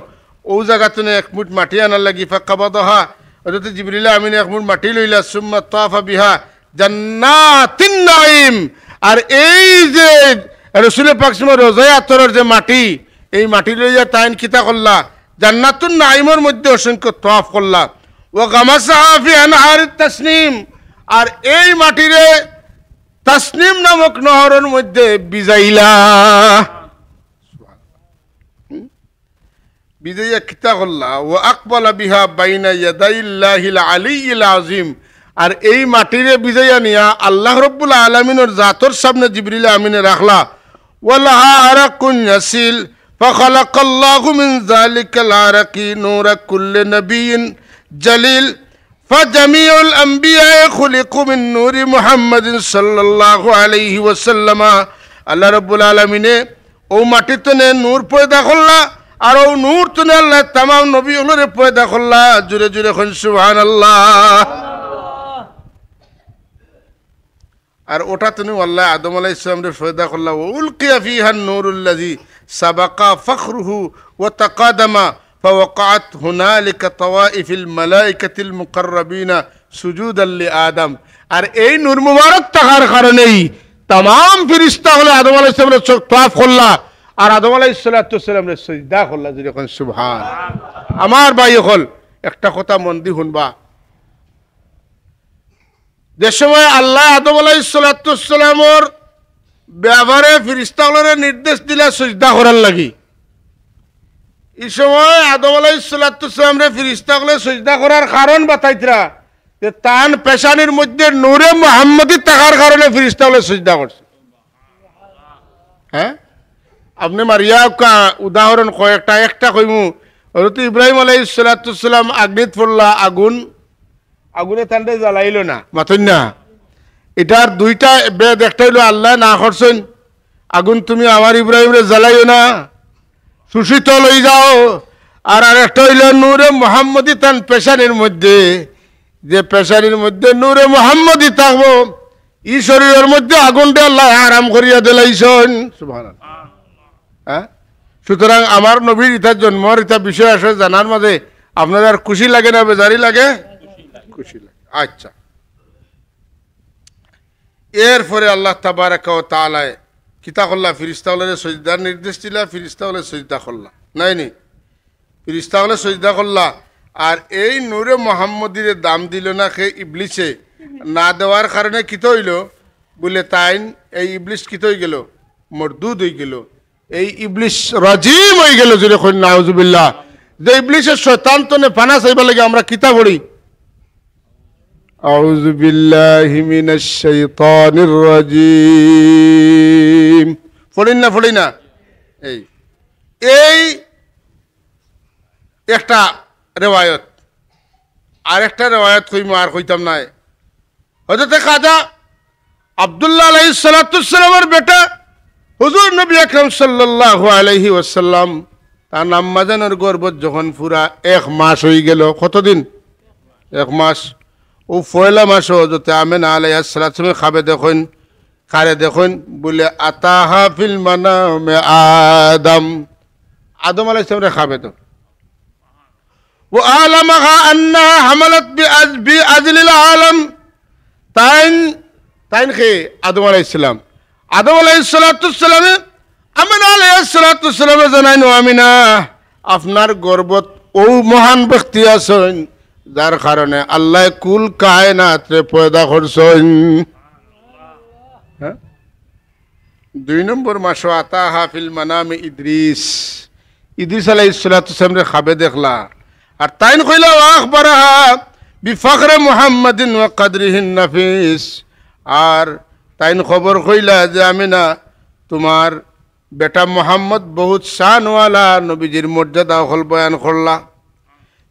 অউ জাগাত তনে এক মুঠ মাটি আনার লাগি। فقبضها, হযরত জিবরিল আমিনে এক মুঠ মাটি লইলা। ثم طاف بها جنات النعيم. আর এই যে রসুলে পাক সাল্লাল্লাহু আলাইহি ওয়াসাল্লামর রওজায়ে আতহরর যে মাটি, এই মাটি লইয়া তাইন কিতা করলা? জান্নাতুন নাঈমর মধ্যে অসংখ্য তওয়াফ করলা। وغمسها في أنهار التسنيم, আর এই মাটিরে তাসনিম নামক নহরর মধ্যে ভিজাইলা। ভিজাইয়া কিতা করলা? وأقبل بها بين يدي الله العلي العظيم. আর এই মাটিরে ভিজাইয়া নিয়া আল্লাহ রব্বুল আলামিনর জাতর সামনে জিবরিল আমিনে রাখলা। ولها عرق يسيل فخلق الله من ذلك العرق نور كل نبي جليل فجميع الأنبياء خلقوا من نور محمد صلى الله عليه وسلم. আল্লাহ রব্বুল আলামিনে অউ মাটির তনে নূর পয়দা করলা, আর অউ নূর তনে আল্লায় তামাম নবী অকলরে পয়দা করলা। জুরে জুরে কইন সুবহানাল্লাহ। আর অটা তনে আল্লায় আদম আলাইহিস সালামরে পয়দা করলা। وألقي فيها النور الذي سبق فخره وتقادم فوقعت هنالك طوائف الملائكة المقربين سجودا لآدم. আর এই নূর মুবারক থাকার কারণেই তামাম ফিরিস্তা অকলে আদম আলাইহিস সালামরে চ-, তওয়াফ করলা, আর আদম আলাইহিস সালাতু ওয়াস সালামরে সিজদা করলা। জুরে কইন সুবহান। আমার ভাই অকল, একটা কথা মন দি হুনবা। যে সময় আল্লায় আদম আলাইহিস সালাতু ওয়াস সালামর ব্যাপারে ফিরিস্তা অকলরে নির্দেশ দিলা সিজদা করার লাগি, ই সময় আদম আলাইহিস সালাতু ওয়াস সালামরে ফিরিস্তা অকলে সিজদা করার কারণ বাতাইতরা যে তান পেশানির মধ্যে নূরে মুহাম্মদী থাকার কারণে ফিরিস্তা অকলে সিজদা করছে। হ্যাঁ, আপনে মারিয়া উকা উদাহরণ কয়েকটা, একটা কইমু। হযরত ইব্রাহিম আলাইহিস সালাতু ওয়াস সালাম আগ্নিত পড়লা, আগুন, আগুনে তানরে জ্বালাইলো না, মাতইন না। ইটার দুইটা বেদ, একটা অইলো আল্লায় না করছইন, আগুন তুমি আমার ইব্রাহিমরে জ্বালাইও না, সুশীতল অই যাও। আর আরেকটা অইলো নূরে মুহাম্মদী তান পেশানির মধ্যে, যে পেশানির মধ্যে নূরে মুহাম্মদী থাকবো, ই শরীরর মধ্যে আগুনরে আল্লায় হারাম করিয়া দিলাইছইন। সুবহানাল্লাহ। হ্যাঁ? সুতরাং আমার নবীর ইতা জন্মর ইতা বিষয় আসলে জানার মাঝে আপনারার খুশি লাগে না বেজারি লাগে? খুশি লাগে। আচ্ছা, এরপরে আল্লাহ তাবারাকা ওয়া তাআলায় কিতা করলা? ফিরিস্তা অকলরে সজদার নির্দেশ দিলা, ফিরিস্তা অকলে সজদা করলা, নায় নি? ফিরিস্তা অকলে সজদা করলা। আর এই নূরে মোহাম্মদীরে দাম দিলো না কে? ইবলিসে। না দেওয়ার কারণে কিতা অইলো? বুলে তাইন, এই ইবলিস কিতা অইগেলো? মরদুদ অইগেলো। এই ইবলিস রাজিম অইগেলো, জুরে কইন নাউজুবিল্লাহ। যে ইবলিসে শয়তান তনে পানা চাইবার লাগি আমরা কিতা পড়ি? أعوذ بالله من الشيطان الرجيم. পড়ইন না, পড়ইন না। এই, এই একটা রেওয়ায়ত। আর একটা রেওয়ায়ত কইমু, আর কইতাম নায়। হযরতে খাজা আব্দুল্লাহ আলাইহিস সালাতু ওয়াস সালামের বেটা হুজুর নবী আকরাম সাল্লাল্লাহু আলাইহি ওয়াসাল্লাম, তান আম্মাজানর গর্ভত যখন পুরা এক মাস অইগেল, কতদিন? এক মাস। অউ পয়লা মাসো হযরতে আমেনা আলাইহাস সালাতু ওয়াস সালামে খাবে দেখইন, কারে দেখইন, বুলে, "আতাহা ফিল মানামে আদম।" আদম আলাইহিস সালামরে খাবে দেখইন। "ওয়া আলামাহা আন্নাহা হামালাত বি আজ-, বি আজলিল আলম।" তাইন, তাইন কে? আদম আলাইহিস সালাম। আদম আলাইহিস সালাতু ওয়াস সালামে, আমিনা আলাইহিস সালাতু ওয়াস সালামে জানাইন, "ও আমিনা, আপনার গর্ভত অউ মহান ব্যক্তি আছইন, যার কারণে আল্লায় কুল কায়নাতরে পয়দা করছইন।" হ্যাঁ? দুই নম্বর মাসো আতাহা ফিল মানামে ইদ্রিস। ইদ্রিস আলাইহিস সালাতু ওয়াস সালামরে খাবে দেখলা। আর তাইন কইলা, "ওয়া আখবারাহা বিফখরে মুহাম্মাদিন ওয়া কদরিহিন নাফিস।" আর তাইন খবর কইলা যে, "আমিনা, তুমার বেটা মুহাম্মদ বহুত শানওয়ালা", নবীজির মর্যাদা অকল বয়ান করলা।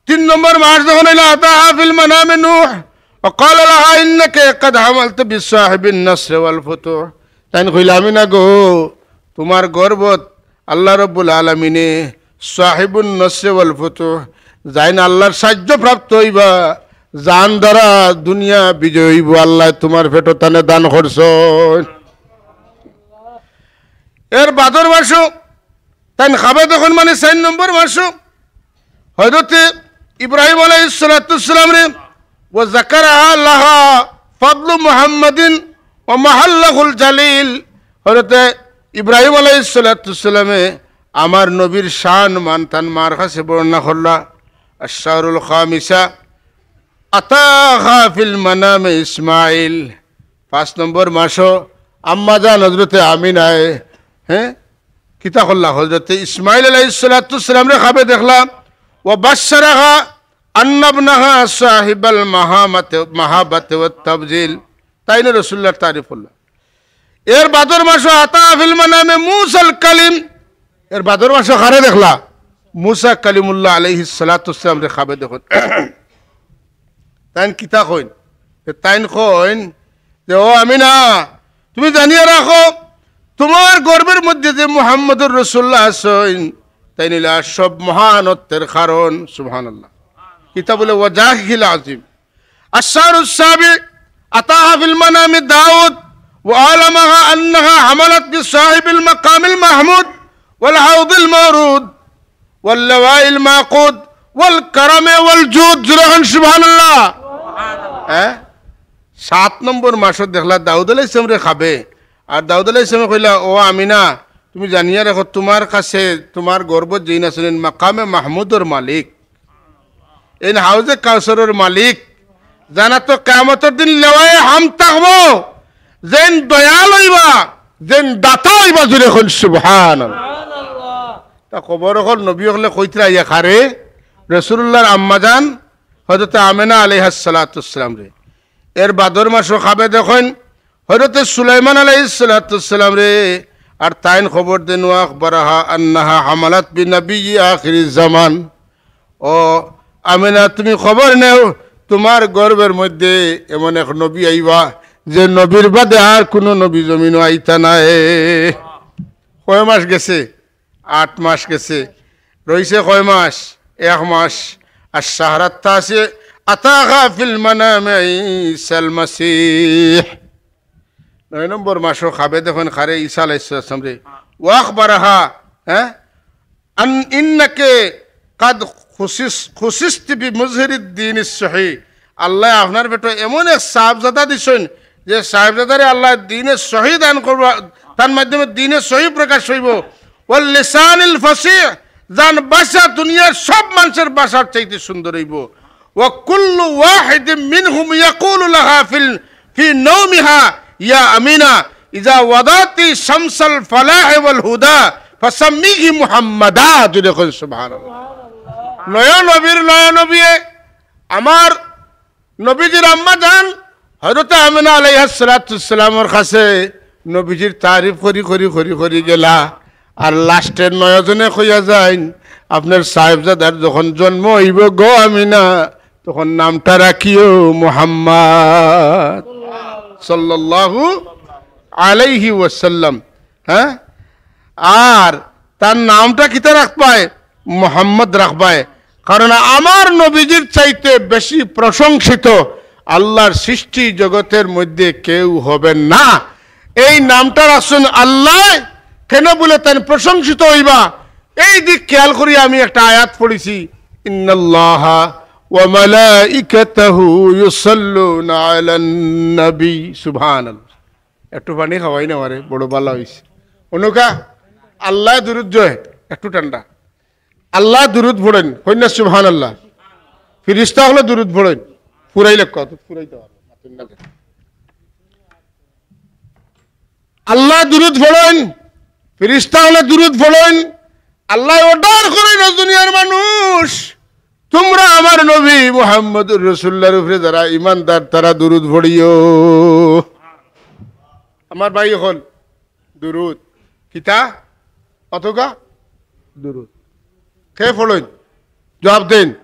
তিন নম্বর মাস যখন অইল, আতাহা ফিল মানামে নূহ, ওয়া ক্বালা লাহা ইন্নাকি ক্বাদ হামালতি বিসাহিবিন নাসরি ওয়াল ফুতুহ। তাইন কইলা, "আমিনা গো, তুমার গর্ভত আল্লাহ রাব্বুল আলামিনে সাহিবুন নাসরি ওয়াল ফুতুহ, যাইন আল্লাহর সাহায্য প্রাপ্ত অইবা, যান দ্বারা দুনিয়া বিজয় অইবো, আল্লায় তুমার পেটো তানে দান করছইন।" এর বাদর মাসো তাইন খাবে দেখইন, মানে চাইর নম্বর মাসো হযরতে ইব্রাহিম আলাইহিস সালাতু ওয়াস সালামরে, "ওয়া যাকারা লাহা ফাদলু মুহাম্মাদিন ওয়া মাহাল্লাহুল জালিল।" হযরতে ইব্রাহিম আলাইহিস সালাতু ওয়াস সালামে আমার নবীর শান মান তান মার কাছে বর্ণনা করলা। আশ-শাহরুল খামিসা, আতাহা ফিল মানামে ইসমাইল। পাঁচ নম্বর মাসো আম্মাজান হযরতে আমিনায়, হ্যাঁ, কিতা করলা? হযরতে ইসমাইল আলাইহিস সালাতু ওয়াস সালামরে খাবে দেখলা। "ওয়া বাশশারাহা আন্না ইবনাহা সাহিবাল মাহামাতে-, মাহাবাতে ওয়াত তাফজিল।" তাইন রাসূলুল্লাহর তারিফ করলা। এর বাদর মাসো আতাহা ফিল মানামে মুসাল কালিম। এর বাদর মাসো কারে দেখলা? মুসা কালিমুল্লাহ আলাইহিস সালাতু ওয়াস সালামরে খাবে দেখইন। তাইন কিতা কইন? তে তাইন কইন যে, "ও আমিনা, তুমি জানিয়া রাখো, তুমার গর্ভর মধ্যে যে মুহাম্মদুর রাসূলুল্লাহ আছইন, তাইন অইলা সব মহানত্বের কারণ।" সুবহানাল্লাহ। কিতা বুলে? "ওয়া জাহিল আজিম।" আশ-শাহরুস সাবি, আতাহা ফিল মানামি দাউদ, ওয়া আলামাহা আন্নাহা হামালাত বিসাহিবিল মাকামিল মাহমুদ ওয়াল হাউদিল মাওরুদ ওয়াল লিওয়াইল মাকুদ ওয়াল কারামে ওয়াল জুদ। জোরে কইন সুবহানাল্লাহ। হ্যাঁ? সাত নম্বর মাসো দেখলা দাউদ আলাইহিস সালামরে খাবে। আর দাউদ আলাইহিস সালামে কইলা, "ও আমিনা, তুমি জানিয়া রাখো, তুমার কাছে, তুমার গর্ভত যেইন আছইন, মাকামে মাহমুদর মালিক, এইন হাউজে কাউসারর মালিক, জান্নাতো কিয়ামতর দিন লেওয়ায়ে হামদ থাকবো, যেইন দয়াল অইবা, যেইন দাতা অইবা।" জোরে কইন সুবহানাল্লাহ। তা খবর অকল নবী অকলে কইতরা ইয়া কারে? রাসূলুল্লাহর আম্মাজান হযরতে আমেনা আলাইহাস সালাতু ওয়াস সালামরে। এর বাদর মাসো খাবে দেখইন হযরতে সুলাইমান আলাইহিস সালাতু ওয়াস সালামরে, আর তাইন খবর দেন, "ওয়া আখবারাহা আন্নাহা হামালাত বিনাবিয়্যি আখিরিজ জামান।" ও আমিনা, তুমি খবর নেও, তুমার গর্ভর মধ্যে এমন এক নবী আইবা, যে নবীর বাদে আর কুনু নবী জমিনো আইতা নায়। কয় মাস গেছে? আট মাস গেছে। রইছে কয় মাস? এক মাস। আর শাহরাত আছে, আতাহা ফিল মানামে ঈসাল মাসিহ। নয় নম্বর মাসো খাবে দেখইন কারে? ঈসা আলাইহিস সালামরে। ওয়া আখবারাহা, হ্যাঁ? আন ইন্নাকে কাদ খুসিস-, খুসিস্তি বি মুজহিরিদ দ্বীনিস সহি। আল্লায় আপনার পেটো এমন এক সাহেবজাদা দিছইন, যে সাহেবজাদারে আল্লায় দ্বীনে সহি দান করবা, তার মাধ্যমে দ্বীনে সহি প্রকাশ অইবো। ওয়াল লিসানিল ফাসিহ, যান ভাষা দুনিয়ার সব মানষর ভাষার চাইতে সুন্দর অইবো। ওয়া কুল্লু ওয়াহিদিম মিনহুম ইয়াকুলু লাহা ফিল, ফি নাওমিহা, ইয়া আমিনা, ইজা ওয়াদাতি শামসাল ফালাহি ওয়াল হুদা, ফাসাম্মিহি মুহাম্মাদা। জোরে কইন সুবহানাল্লাহ। নয়া নবীর নয়া নবিয়ে আমার নবীজির আম্মা জান হযরতে আমিনা আলাইহাস সালাতু ওয়াস সালামর কাছে নবীজির তারিফ করি করি করি করি গেলা। আর লাস্টে নয়জনে কইয়া যাইন, "আপনার সাহেবজাদার যখন জন্ম অইবো গো আমিনা, তখন নামটা রাখিও মুহাম্মদ সাল্লাল্লাহু আলাইহি ওয়াসাল্লাম।" হ্যাঁ, আর তার নামটা কিতা রাখবায়? মোহাম্মদ রাখবায়। কারণ আমার নবীজির চাইতে বেশি প্রশংসিত আল্লাহর সৃষ্টি জগতের মধ্যে কেউ হবেন না। এই নামটা রাখছেন আল্লাহ, কেনে বুলে তাইন প্রশংসিত অইবা। এই দিক খেয়াল করি আমি একটা আয়াত পড়ছি, "ইন্নাল্লাহা ওয়া মালাইকাতাহু ইউসাল্লুনা আলান নবী।" সুবহানাল্লাহ। একটু পানি খাওয়াই না আমারে, বড় বালা অইছে। অনুকা, আল্লাহ দুরুদ জয়, একটু ঠান্ডা। আল্লাহ দুরুদ পড়ইন, কইন না সুবহানাল্লাহ। ফিরিস্তা অকলে দুরুদ পড়ইন, ফুরাই লেখ, ফুরাই দেওয়া। আল্লাহ দুরুদ পড়ইন, ফিরিস্তা অকলে দুরুদ পড়ইন, আল্লাহ অর্ডার করইন, "ও দুনিয়ার মানুষ, তোমরা আমার নবী মুহাম্মদুর রাসূলুল্লাহর উপরে যারা ইমানদার, তারা দুরুদ পড়িও।" আমার ভাই অকল, দুরুদ। কিতা? অতকা? দুরুদ। কে পড়ইন? জবাব দেইন।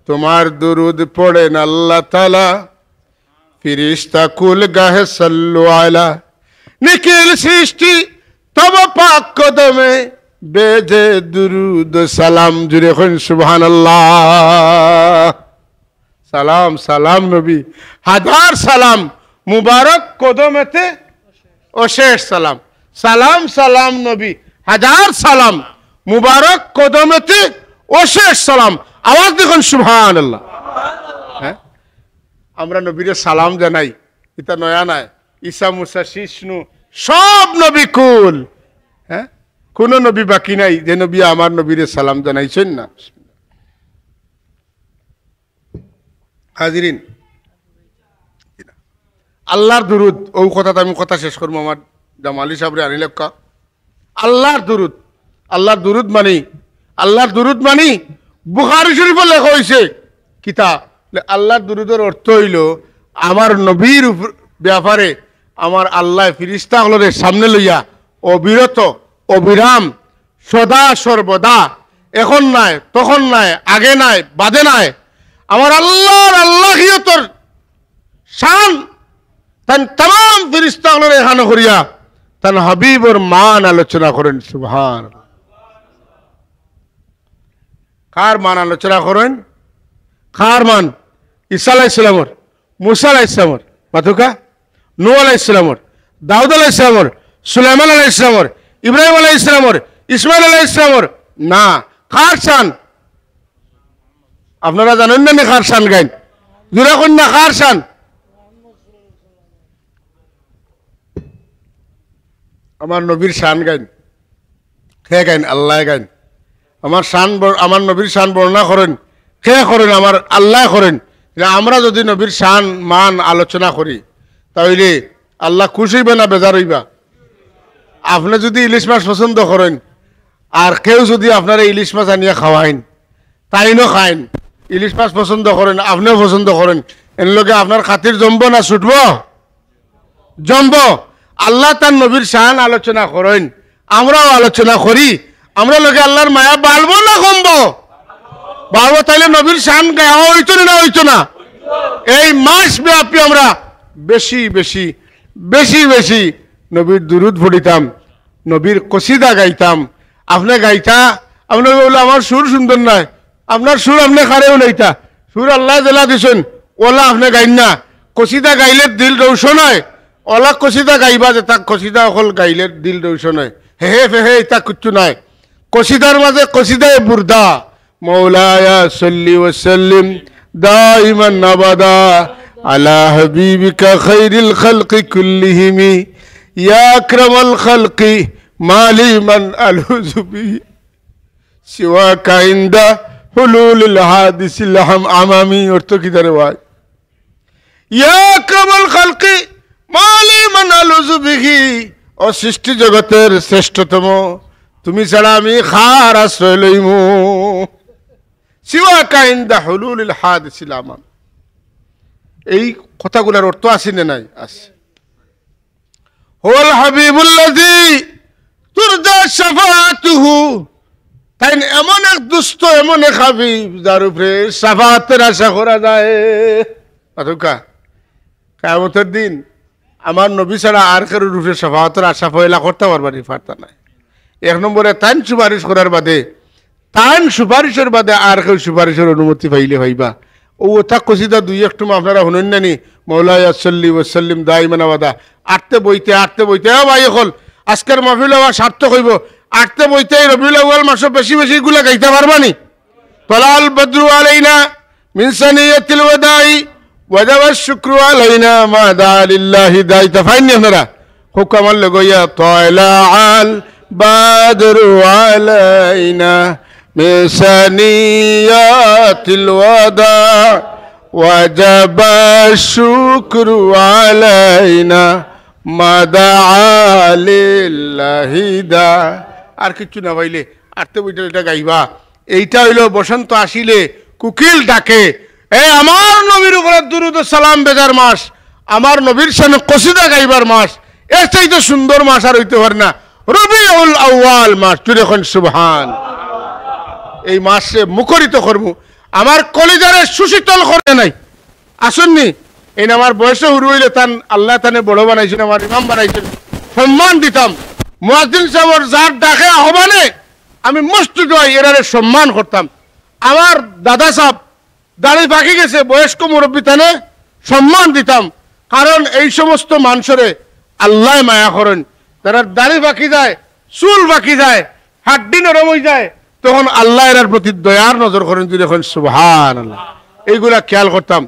তোমার দুরুদ পড়েন আল্লাহ তাআলা, ফিরিস্তা কুল গাহে সাল্লু আলা, নিখিল সৃষ্টি তব পাক কদমে বেজে দুরুদ সালাম। জুরে কইন সুবহানাল্লাহ। সালাম, সালাম নবী, হাজার সালাম, মুবারক কদমেতে অশেষ সালাম। সালাম, সালাম নবী, হাজার সালাম, মুবারক কদমেতে অশেষ সালাম। আওয়াজ দেখুন, সুবহানাল্লাহ। হ্যাঁ, আমরা নবীরে সালাম জানাই, এটা নয়া নাই। ঈসা, মুসা, শিষ্ণু, সব নবী কুল। হ্যাঁ, কোনো নবী বাকি নাই যে নবী আমার নবীরে সালাম জানাইছেন না। হাজিরিন, আল্লাহর দুরুদ, ও কথাটা আমি কথা শেষ করবো, আমার জামালি সাহেবরে আনি লেখা। আল্লাহর দুরুদ, আল্লাহর দুরুদ মানি, আল্লাহর দুরুদ মানি, বুখারী শরীফে লেখা হইছে কিতা? আল্লাহর দুরুদর অর্থ হইল, আমার নবীর উপর, ব্যাপারে আমার আল্লাহ ফিরিস্তা হলরে সামনে লইয়া অবিরত, অবিরাম, সদা সর্বদা, এখন নাই, তখন নাই, আগে নাই, বাদে নাই, আমার আল্লাহর আল্লাহিয়তর শান, তান তামাম ফিরিস্তা হলরে এখানো করিয়া তান হাবিবর মান আলোচনা করেন। সুবহান। কার মান আলোচনা করেন? কার মান? ঈসা আলাইহিস সালামর, মুসা আলাইহিস সালামর, মাতুকা, নূহ আলাইহিস সালামর, দাউদ আলাইহিস সালামর, সুলাইমান আলাইহিস সালামর, ইব্রাহিম আলাইহিস সালামর, ইসমাইল আলাইহিস সালামর? না। কার শান? আপনারা জানেন না নি কার শান গাইন? জুরে কইন না, কার শান? আমার নবীর শান গাইন। কে গাইন? আল্লাহ গাইন। আমার শান বর-, আমার নবীর শান বর্ণনা করেন। কে করেন? আমার আল্লাহ করেন। যে আমরা যদি নবীর শান মান আলোচনা করি, তাহলে আল্লাহ খুশি হইবা না বেজার হইবা? আপনি যদি ইলিশ মাছ পছন্দ করেন, আর কেউ যদি আপনারে ইলিশ মাছ আনিয়া খাওয়াইন, তাইনও খাইন, ইলিশ মাছ পছন্দ করেন, আপনিও পছন্দ করেন, এর লগে আপনার খাতির জমবো না ছুটবো? জমবো। আল্লাহ তার নবীর শান আলোচনা করেন, আমরাও আলোচনা করি, আমরা লগে আল্লাহর মায়া বাড়বো না কমবো? বাড়বো। তাইলে নবীর শান গাওয়া হইতো না, না হইতো না? এই মাস ব্যাপী আমরা বেশি বেশি, বেশি বেশি নবীর দুরুদ পড়িতাম, নবীর কসিদা গাইতাম। আপনি গাইতা, আপনি বলে, "আমার সুর সুন্দর নয়।" আপনার সুর আপনি কারে উনাইতা? সুর আল্লাহ জেলা দিছেন, ওলা আপনি গাইন না। কসিদা গাইলে দিল রৌশন হয়, ওলা কসিদা গাইবা, যে তাক কসিদা অকল গাইলে দিল রৌশন হয়। হে হে ফে হে, ইতা কিচ্ছু নাই। কসিদার মাঝে কসিদায় বুরদা, مولاي صل وسلم دائما أبدا على حبيبك خير الخلق كلهم يا أكرم الخلق ما لي من ألوذ به سواك عند حلول الحادث الأمم। অর্থ কিতা রে ভাই? ইয়া আকরামাল খালকি মা লি মান আলুযু বিহি, ও সৃষ্টি জগতের শ্রেষ্ঠতম, তুমি ছাড়া আমি কার আশ্রয় লইমু? সিওয়াকা ইনদা হুলুলিল হাদিসিল আমাম। এই কথাগুলার অর্থ আছে না নাই? আছে। হুয়াল হাবিবুল্লাযী তুরজা শাফাআতুহু। তাইন এমন এক দুস্ত, এমন এক হাবিব, যার উপরে শাফাআতের আশা করা যায়। অথবা কিয়ামতের দিন আমার নবী ছাড়া আর কেউর উপরে শাফাআতের আশা পয়লা করতা পারবা নি? পারতা নায়। এক নম্বরে তাইন সুপারিশ করার বাদে, তাইন সুপারিশর বাদে আর কেউ সুপারিশর অনুমতি পাইলে পাইবা। অউ অতা কসিদা দুই এক টুমা আপনারা হুনইন না নি, মাওলায়া সাল্লি ওয়া সাল্লিম দাইমান আবাদা। আটতে বইতে, আটতে বইতে, ও ভাই অকল, আজকের মাহফিল আবার সার্থক অইবো। আটতে বইতে এই রবিউল আউয়াল মাসো বেশি বেশি ইগুলা গাইতা পারবা নি? طلع البدر علينا من ثنيات الوداع وجب الشكر علينا ما دعا لله داع। ইতা পাইন নি আপনারা? হুক্কা আমার লগে ইয়া, طلع البدر علينا من ثنيات الوداع وجب الشكر علينا ما دعا لله داع। আর কিচ্ছু না পাইলে আটতে বইতে ইটা গাইবা। এইটা অইলো বসন্ত আসিলে কুকিল ডাকে। এ আমার নবীর উপরে দুরুদ ও সালাম বেজার মাস, আমার নবীর শানে কসিদা গাইবার মাস, এর চাইতে সুন্দর মাস আর অইতে পারে না। রবিউল আউয়াল মাস, জুরে কইন সুবহান। এই মাসে মুখরিত করমু, আমার কলিজারে সুশীতল করে নাই। আসুন নি, এই আমার বয়সে হুরু অইলে তান আল্লায় তানে বড় বানাইছইন, আমার ইমাম বানাইছইন, সম্মান দিতাম। মুয়াজ্জিন সাবর যার ডাকে আহ্বানে আমি মসজিদো আই, এরারে সম্মান করতাম। আমার দাদা সাব দাড়ি পাকি গেছে, বয়স্ক মুরব্বি, তানে সম্মান দিতাম। কারণ এই সমস্ত মানষরে আল্লায় মায়া করইন, যারার দাড়ি পাকি যায়, চুল পাকি যায়, হাড্ডি নরম অইযায়, তখন আল্লায় এরার প্রতি দয়ার নজর করইন। জুরে কইন সুবহানাল্লাহ। এইগুলা খেয়াল করতাম,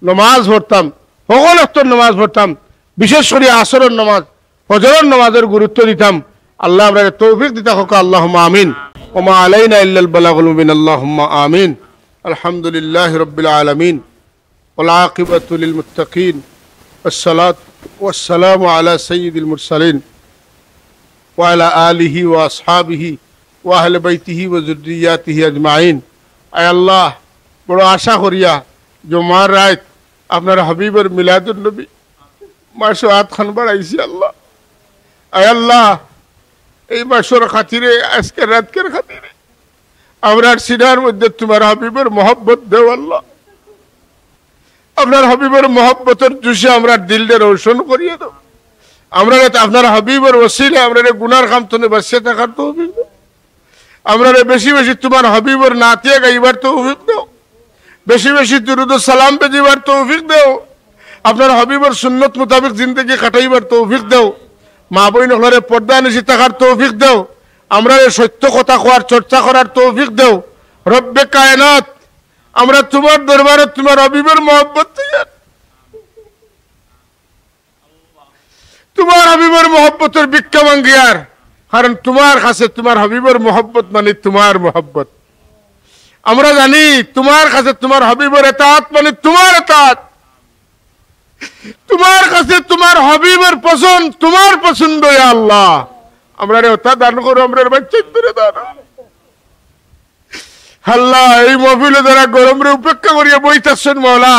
নমাজ পড়তাম, হকল অক্তর নমাজ পড়তাম, বিশেষ করি আসরর নমাজ, ফজরর নমাজর গুরুত্ব দিতাম। আল্লায় আমরারে তৌফিক দিতা হউক্কা, আল্লাহুম্মা আমিন। ওমা আলাইনা ইল্লাল বালাগুল মুবিন, আল্লাহুম্মা আমিন। আলহামদুলিল্লাহি রাব্বিল আলামিন। والعاقبة للمتقين، والصلاة والسلام على سيد المرسلين وعلى آله وأصحابه وأهل بيته وذرياته أجمعين। আয় আল্লাহ, বড় আশা করিয়া জুমার রাইত আপনার হাবিবর মিলাদুন নবী মাসো আতখান বাড়াইছি আল্লাহ। আয় আল্লাহ, এই মাসর খাতিরে, আজকের রাতকের খাতিরে আমরার সিনার মধ্যে তুমার হাবিবর মহব্বত দেও আল্লাহ। আপনার হাবিবর মহব্বতর জুশে আমরার দিলরে রোশন করিয়া দেও। আমরারে আপনার হাবিবর ওসিলায় আমরারে গুনার কাম তনে বাঁচিয়া থাকার তৌফিক দেও। আমরারে বেশি বেশি তুমার হাবিবর নাতিয়া গাইবার তৌফিক দেও। বেশি বেশি দুরুদ ও সালাম বেজিবার তৌফিক দেও। আপনার হাবিবর সুন্নত মোতাবেক জিন্দেগি কাটাইবার তৌফিক দেও। মা বইন অকলরে পর্দানিশি থাকার তৌফিক দেও। আমরারে সত্য কথা কওয়ার, চর্চা করার তৌফিক দেও। রব্বে কায়নাত, আমরা তুমার দরবারো তুমার হাবিবর মহব্বত চাইয়ার। তুমার হাবিবর মহব্বতর ভিক্ষা মাঙ্গিয়ার, কারণ তুমার কাছে তুমার হাবিবর মহব্বত মানি তুমার মহব্বত। আমরা জানি তুমার কাছে তুমার হাবিবর এতাআত মানি তুমার এতাআত। তুমার কাছে তুমার হাবিবর পছন্দ তুমার পছন্দ, ইয়া আল্লাহ। আমরারে অতা দান করো, আমরার বাচ্চাইন্তরে দান। আল্লাহ, এই মহফিলো যারা গরমরে উপেক্ষা করিয়া বইতাছইন মাওলা,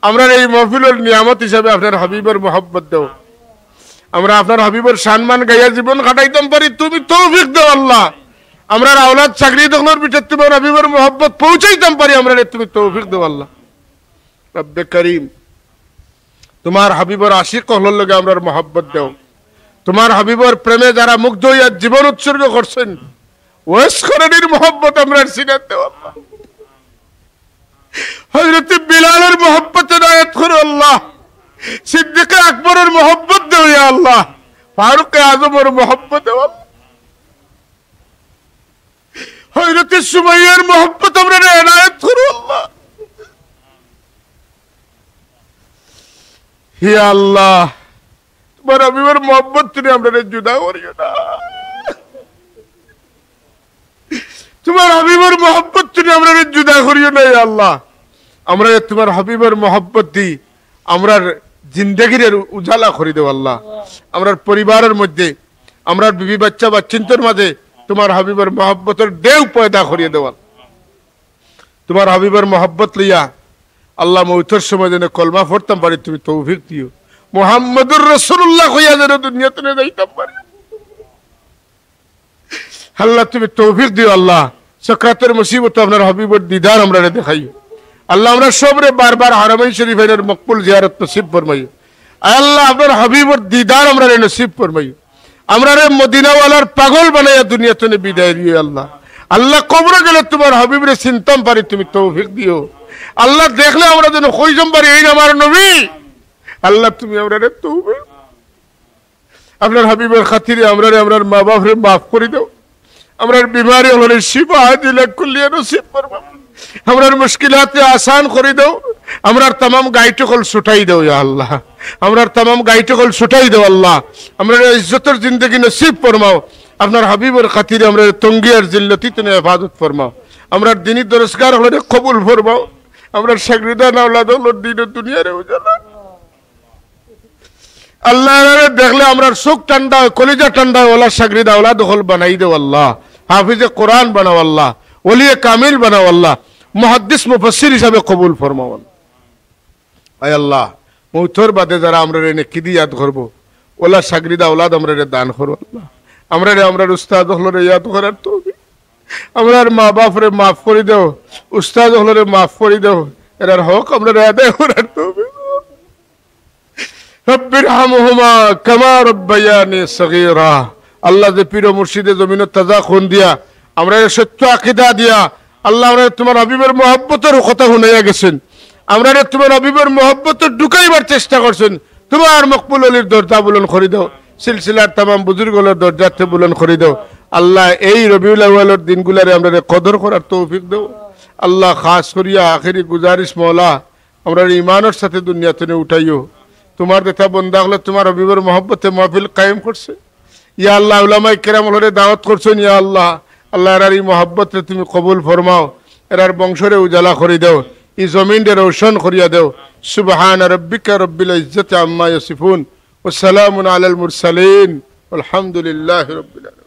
আমরারে এই মহফিলর নিয়ামত হিসাবে আপনার হাবিবর মহব্বত দেও। আমরা আপনার হাবিবর শানমান গাইয়া জীবন কাটাইতাম পারি, তুমি তৌফিক দেও আল্লাহ। আমরার আওলাদ চাকরি দখলর ভিতরে তুমার হাবিবর মহব্বত পৌঁছাইতাম পারি, আমরারে তুমি তৌফিক দেও আল্লাহ। রব্বে করিম, তুমার হাবিবর আশিক অকলর লগে আমরার মহব্বত দেও। তুমার হাবিবর প্রেমে যারা মুগ্ধ অইয়া জীবন উৎসর্গ করছইন, ওয়েস করণীর মহব্বত আমরার সিনাত দেও আল্লাহ। হযরতে বিলালর মহব্বত এনায়েত করো আল্লাহ। সিদ্দিকে আকবরর মহব্বত দেও ইয়া আল্লাহ। ফারুকে আজমর মহব্বত দেও আল্লাহ। হযরতে সুমাইয়ার মহব্বত আমরারে এনায়েত করো আল্লাহ। হে আল্লাহ, তুমার হাবিবর মহব্বত তনে আমরারে জুদা করিও না। তুমার হাবিবর মহব্বত তনে আমরারে জুদা করিও না, ইয়া আল্লাহ। আমরারে তুমার হাবিবর মহব্বত দি আমরার জিন্দেগিরে উজালা করি দেও আল্লাহ। আমরার পরিবারর মধ্যে, আমরার বিবি বাচ্চা বাচ্চিন্তর মাঝে তুমার হাবিবর মহব্বতর ঢেউ পয়দা করিয়া দেও আল্লাহ। তুমার হাবিবর মহব্বত লইয়া আল্লাহ, মউতর সময় যেন কলমা পড়তাম পারি, তুমি তৌফিক দিও। মুহাম্মাদুর রাসূলুল্লাহ কইয়া যেন দুনিয়া তনে যাইতাম পারি। আল্লাহ, তুমি তৌফিক দিও আল্লাহ। সাকরাতর মুসিবত আপনার হাবিবর দিদার আমরারে দেখাইও। আল্লাহ, আমরা সবরে বারবার হারামাইন শরীফাইনর মকবুল জিয়ারত নসিব ফরমাইও। আয় আল্লাহ, আপনার হাবিবর দিদার আমরারে নসিব ফরমাইও। আমরারে মদিনাওয়ালার পাগল বানাইয়া দুনিয়া তনে বিদায় দিও আল্লাহ। আল্লাহ, কবরো গেলে তুমার হাবিবরে চিনতাম পারি, তুমি তৌফিক দিও। আল্লাহ, দেখলে আমরা যেন কইতাম পারি, "এইন আমার নবী।" আল্লাহ, তুমি আমরারে তৌফিক, আপনার হাবিবর খাতিরে আমরারে, আমরার মা বাপরে মাফ করি দেও। আমরার বিমারি অকলরে শিফা আজিলা কুল্লিয়া নসিব ফরমাও। আমরার মুশকিলাতে আসান করি দেও। আমরার তামাম গাইট অকল ছুটাই দেও ইয়া আল্লাহ। আমরার তামাম গাইট অকল ছুটাই দেও আল্লাহ। আমরারে ইজ্জতর জিন্দেগি নসিব ফরমাও। আপনার হাবিবর খাতিরে আমরারে তঙ্গি আর জিল্লতি তনে হেফাজত ফরমাও। আমরার দিনী দরসগার অকলরে কবুল ফরমাও। আমরার শাগরিদান আওলাদ অকলর দিন ও দুনিয়ারে উজালা। আল্লাহ, এরারে দেখলে আমরার চউখ ঠান্ডা অয়, কলিজা ঠান্ডা অয়, অলা শাগরিদ আওলাদ অকল বানাই দেও আল্লাহ। হাফিজে কোরআন বানাও আল্লাহ, ওলিয়ে কামিল বানাও আল্লাহ, মুহাদ্দিস মুফাসসির হিসাবে কবুল ফরমাও আল্লাহ। আয় আল্লাহ, মউতর বাদে যারা আমরারে নেকিদি ইয়াদ করবো, অলা শাগরিদ আওলাদ আমরারে দান করো আল্লাহ। আমরারে, আমরার উস্তাদ অকলরে ইয়াদ করার তৌফিক, আমরার মা বাপরে মাফ করি দেও, উস্তাদ অকলরে মাফ করি দেও, এরার হক আমরারে আদায় করার তৌফিক। রব্বিরহামহুমা কামা রব্বায়ানি সগীরা। আল্লাহ, যে পীর ও মুর্শিদে জমিনো তাজা খুন দিয়া আমরারে সত্য আকিদা দিয়া, আল্লাহ, আমরারে তুমার হাবিবর মহব্বতর কথা হুনাইয়া গেছইন, আমরারে তুমার হাবিবর মহব্বতো ঢুকাইবার চেষ্টা করছইন, তুমার মকবুল অলির দরজা বুলন্দ করি দেও, সিলসিলার তামাম বুজুর্গ অকলর দরজাতে বুলন্দ করি দেও। আল্লাহ, এই রবিউল আউয়ালর দিনগুলারে আমরারে কদর করার তৌফিক দেও। আল্লাহ, খাস করিয়া আখেরি গুজারিশ মওলা, আমরারে ইমানর সাথে দুনিয়া তনে উঠাইও। তুমার যেতা বন্দা অকলে তুমার হাবিবর মহব্বতে মাহফিল কায়েম করছে, ইয়া আল্লাহ, উলামায়ে কেরাম অকলরে দাওয়াত করছইন, ইয়া আল্লাহ, আল্লাহ, এরার ই মহব্বতরে তুমি কবুল ফরমাও, এরার বংশরে উজালা করি দেও, ই জমিনরে রোশন করিয়া দেও। সুবহানা রাব্বিকা রাব্বিল ইজ্জাতি আম্মা ইয়াসিফুন, ওয়া সালামুন আলাল মুরসালিন, ওয়ালহামদুলিল্লাহি রাব্বিল আলামিন।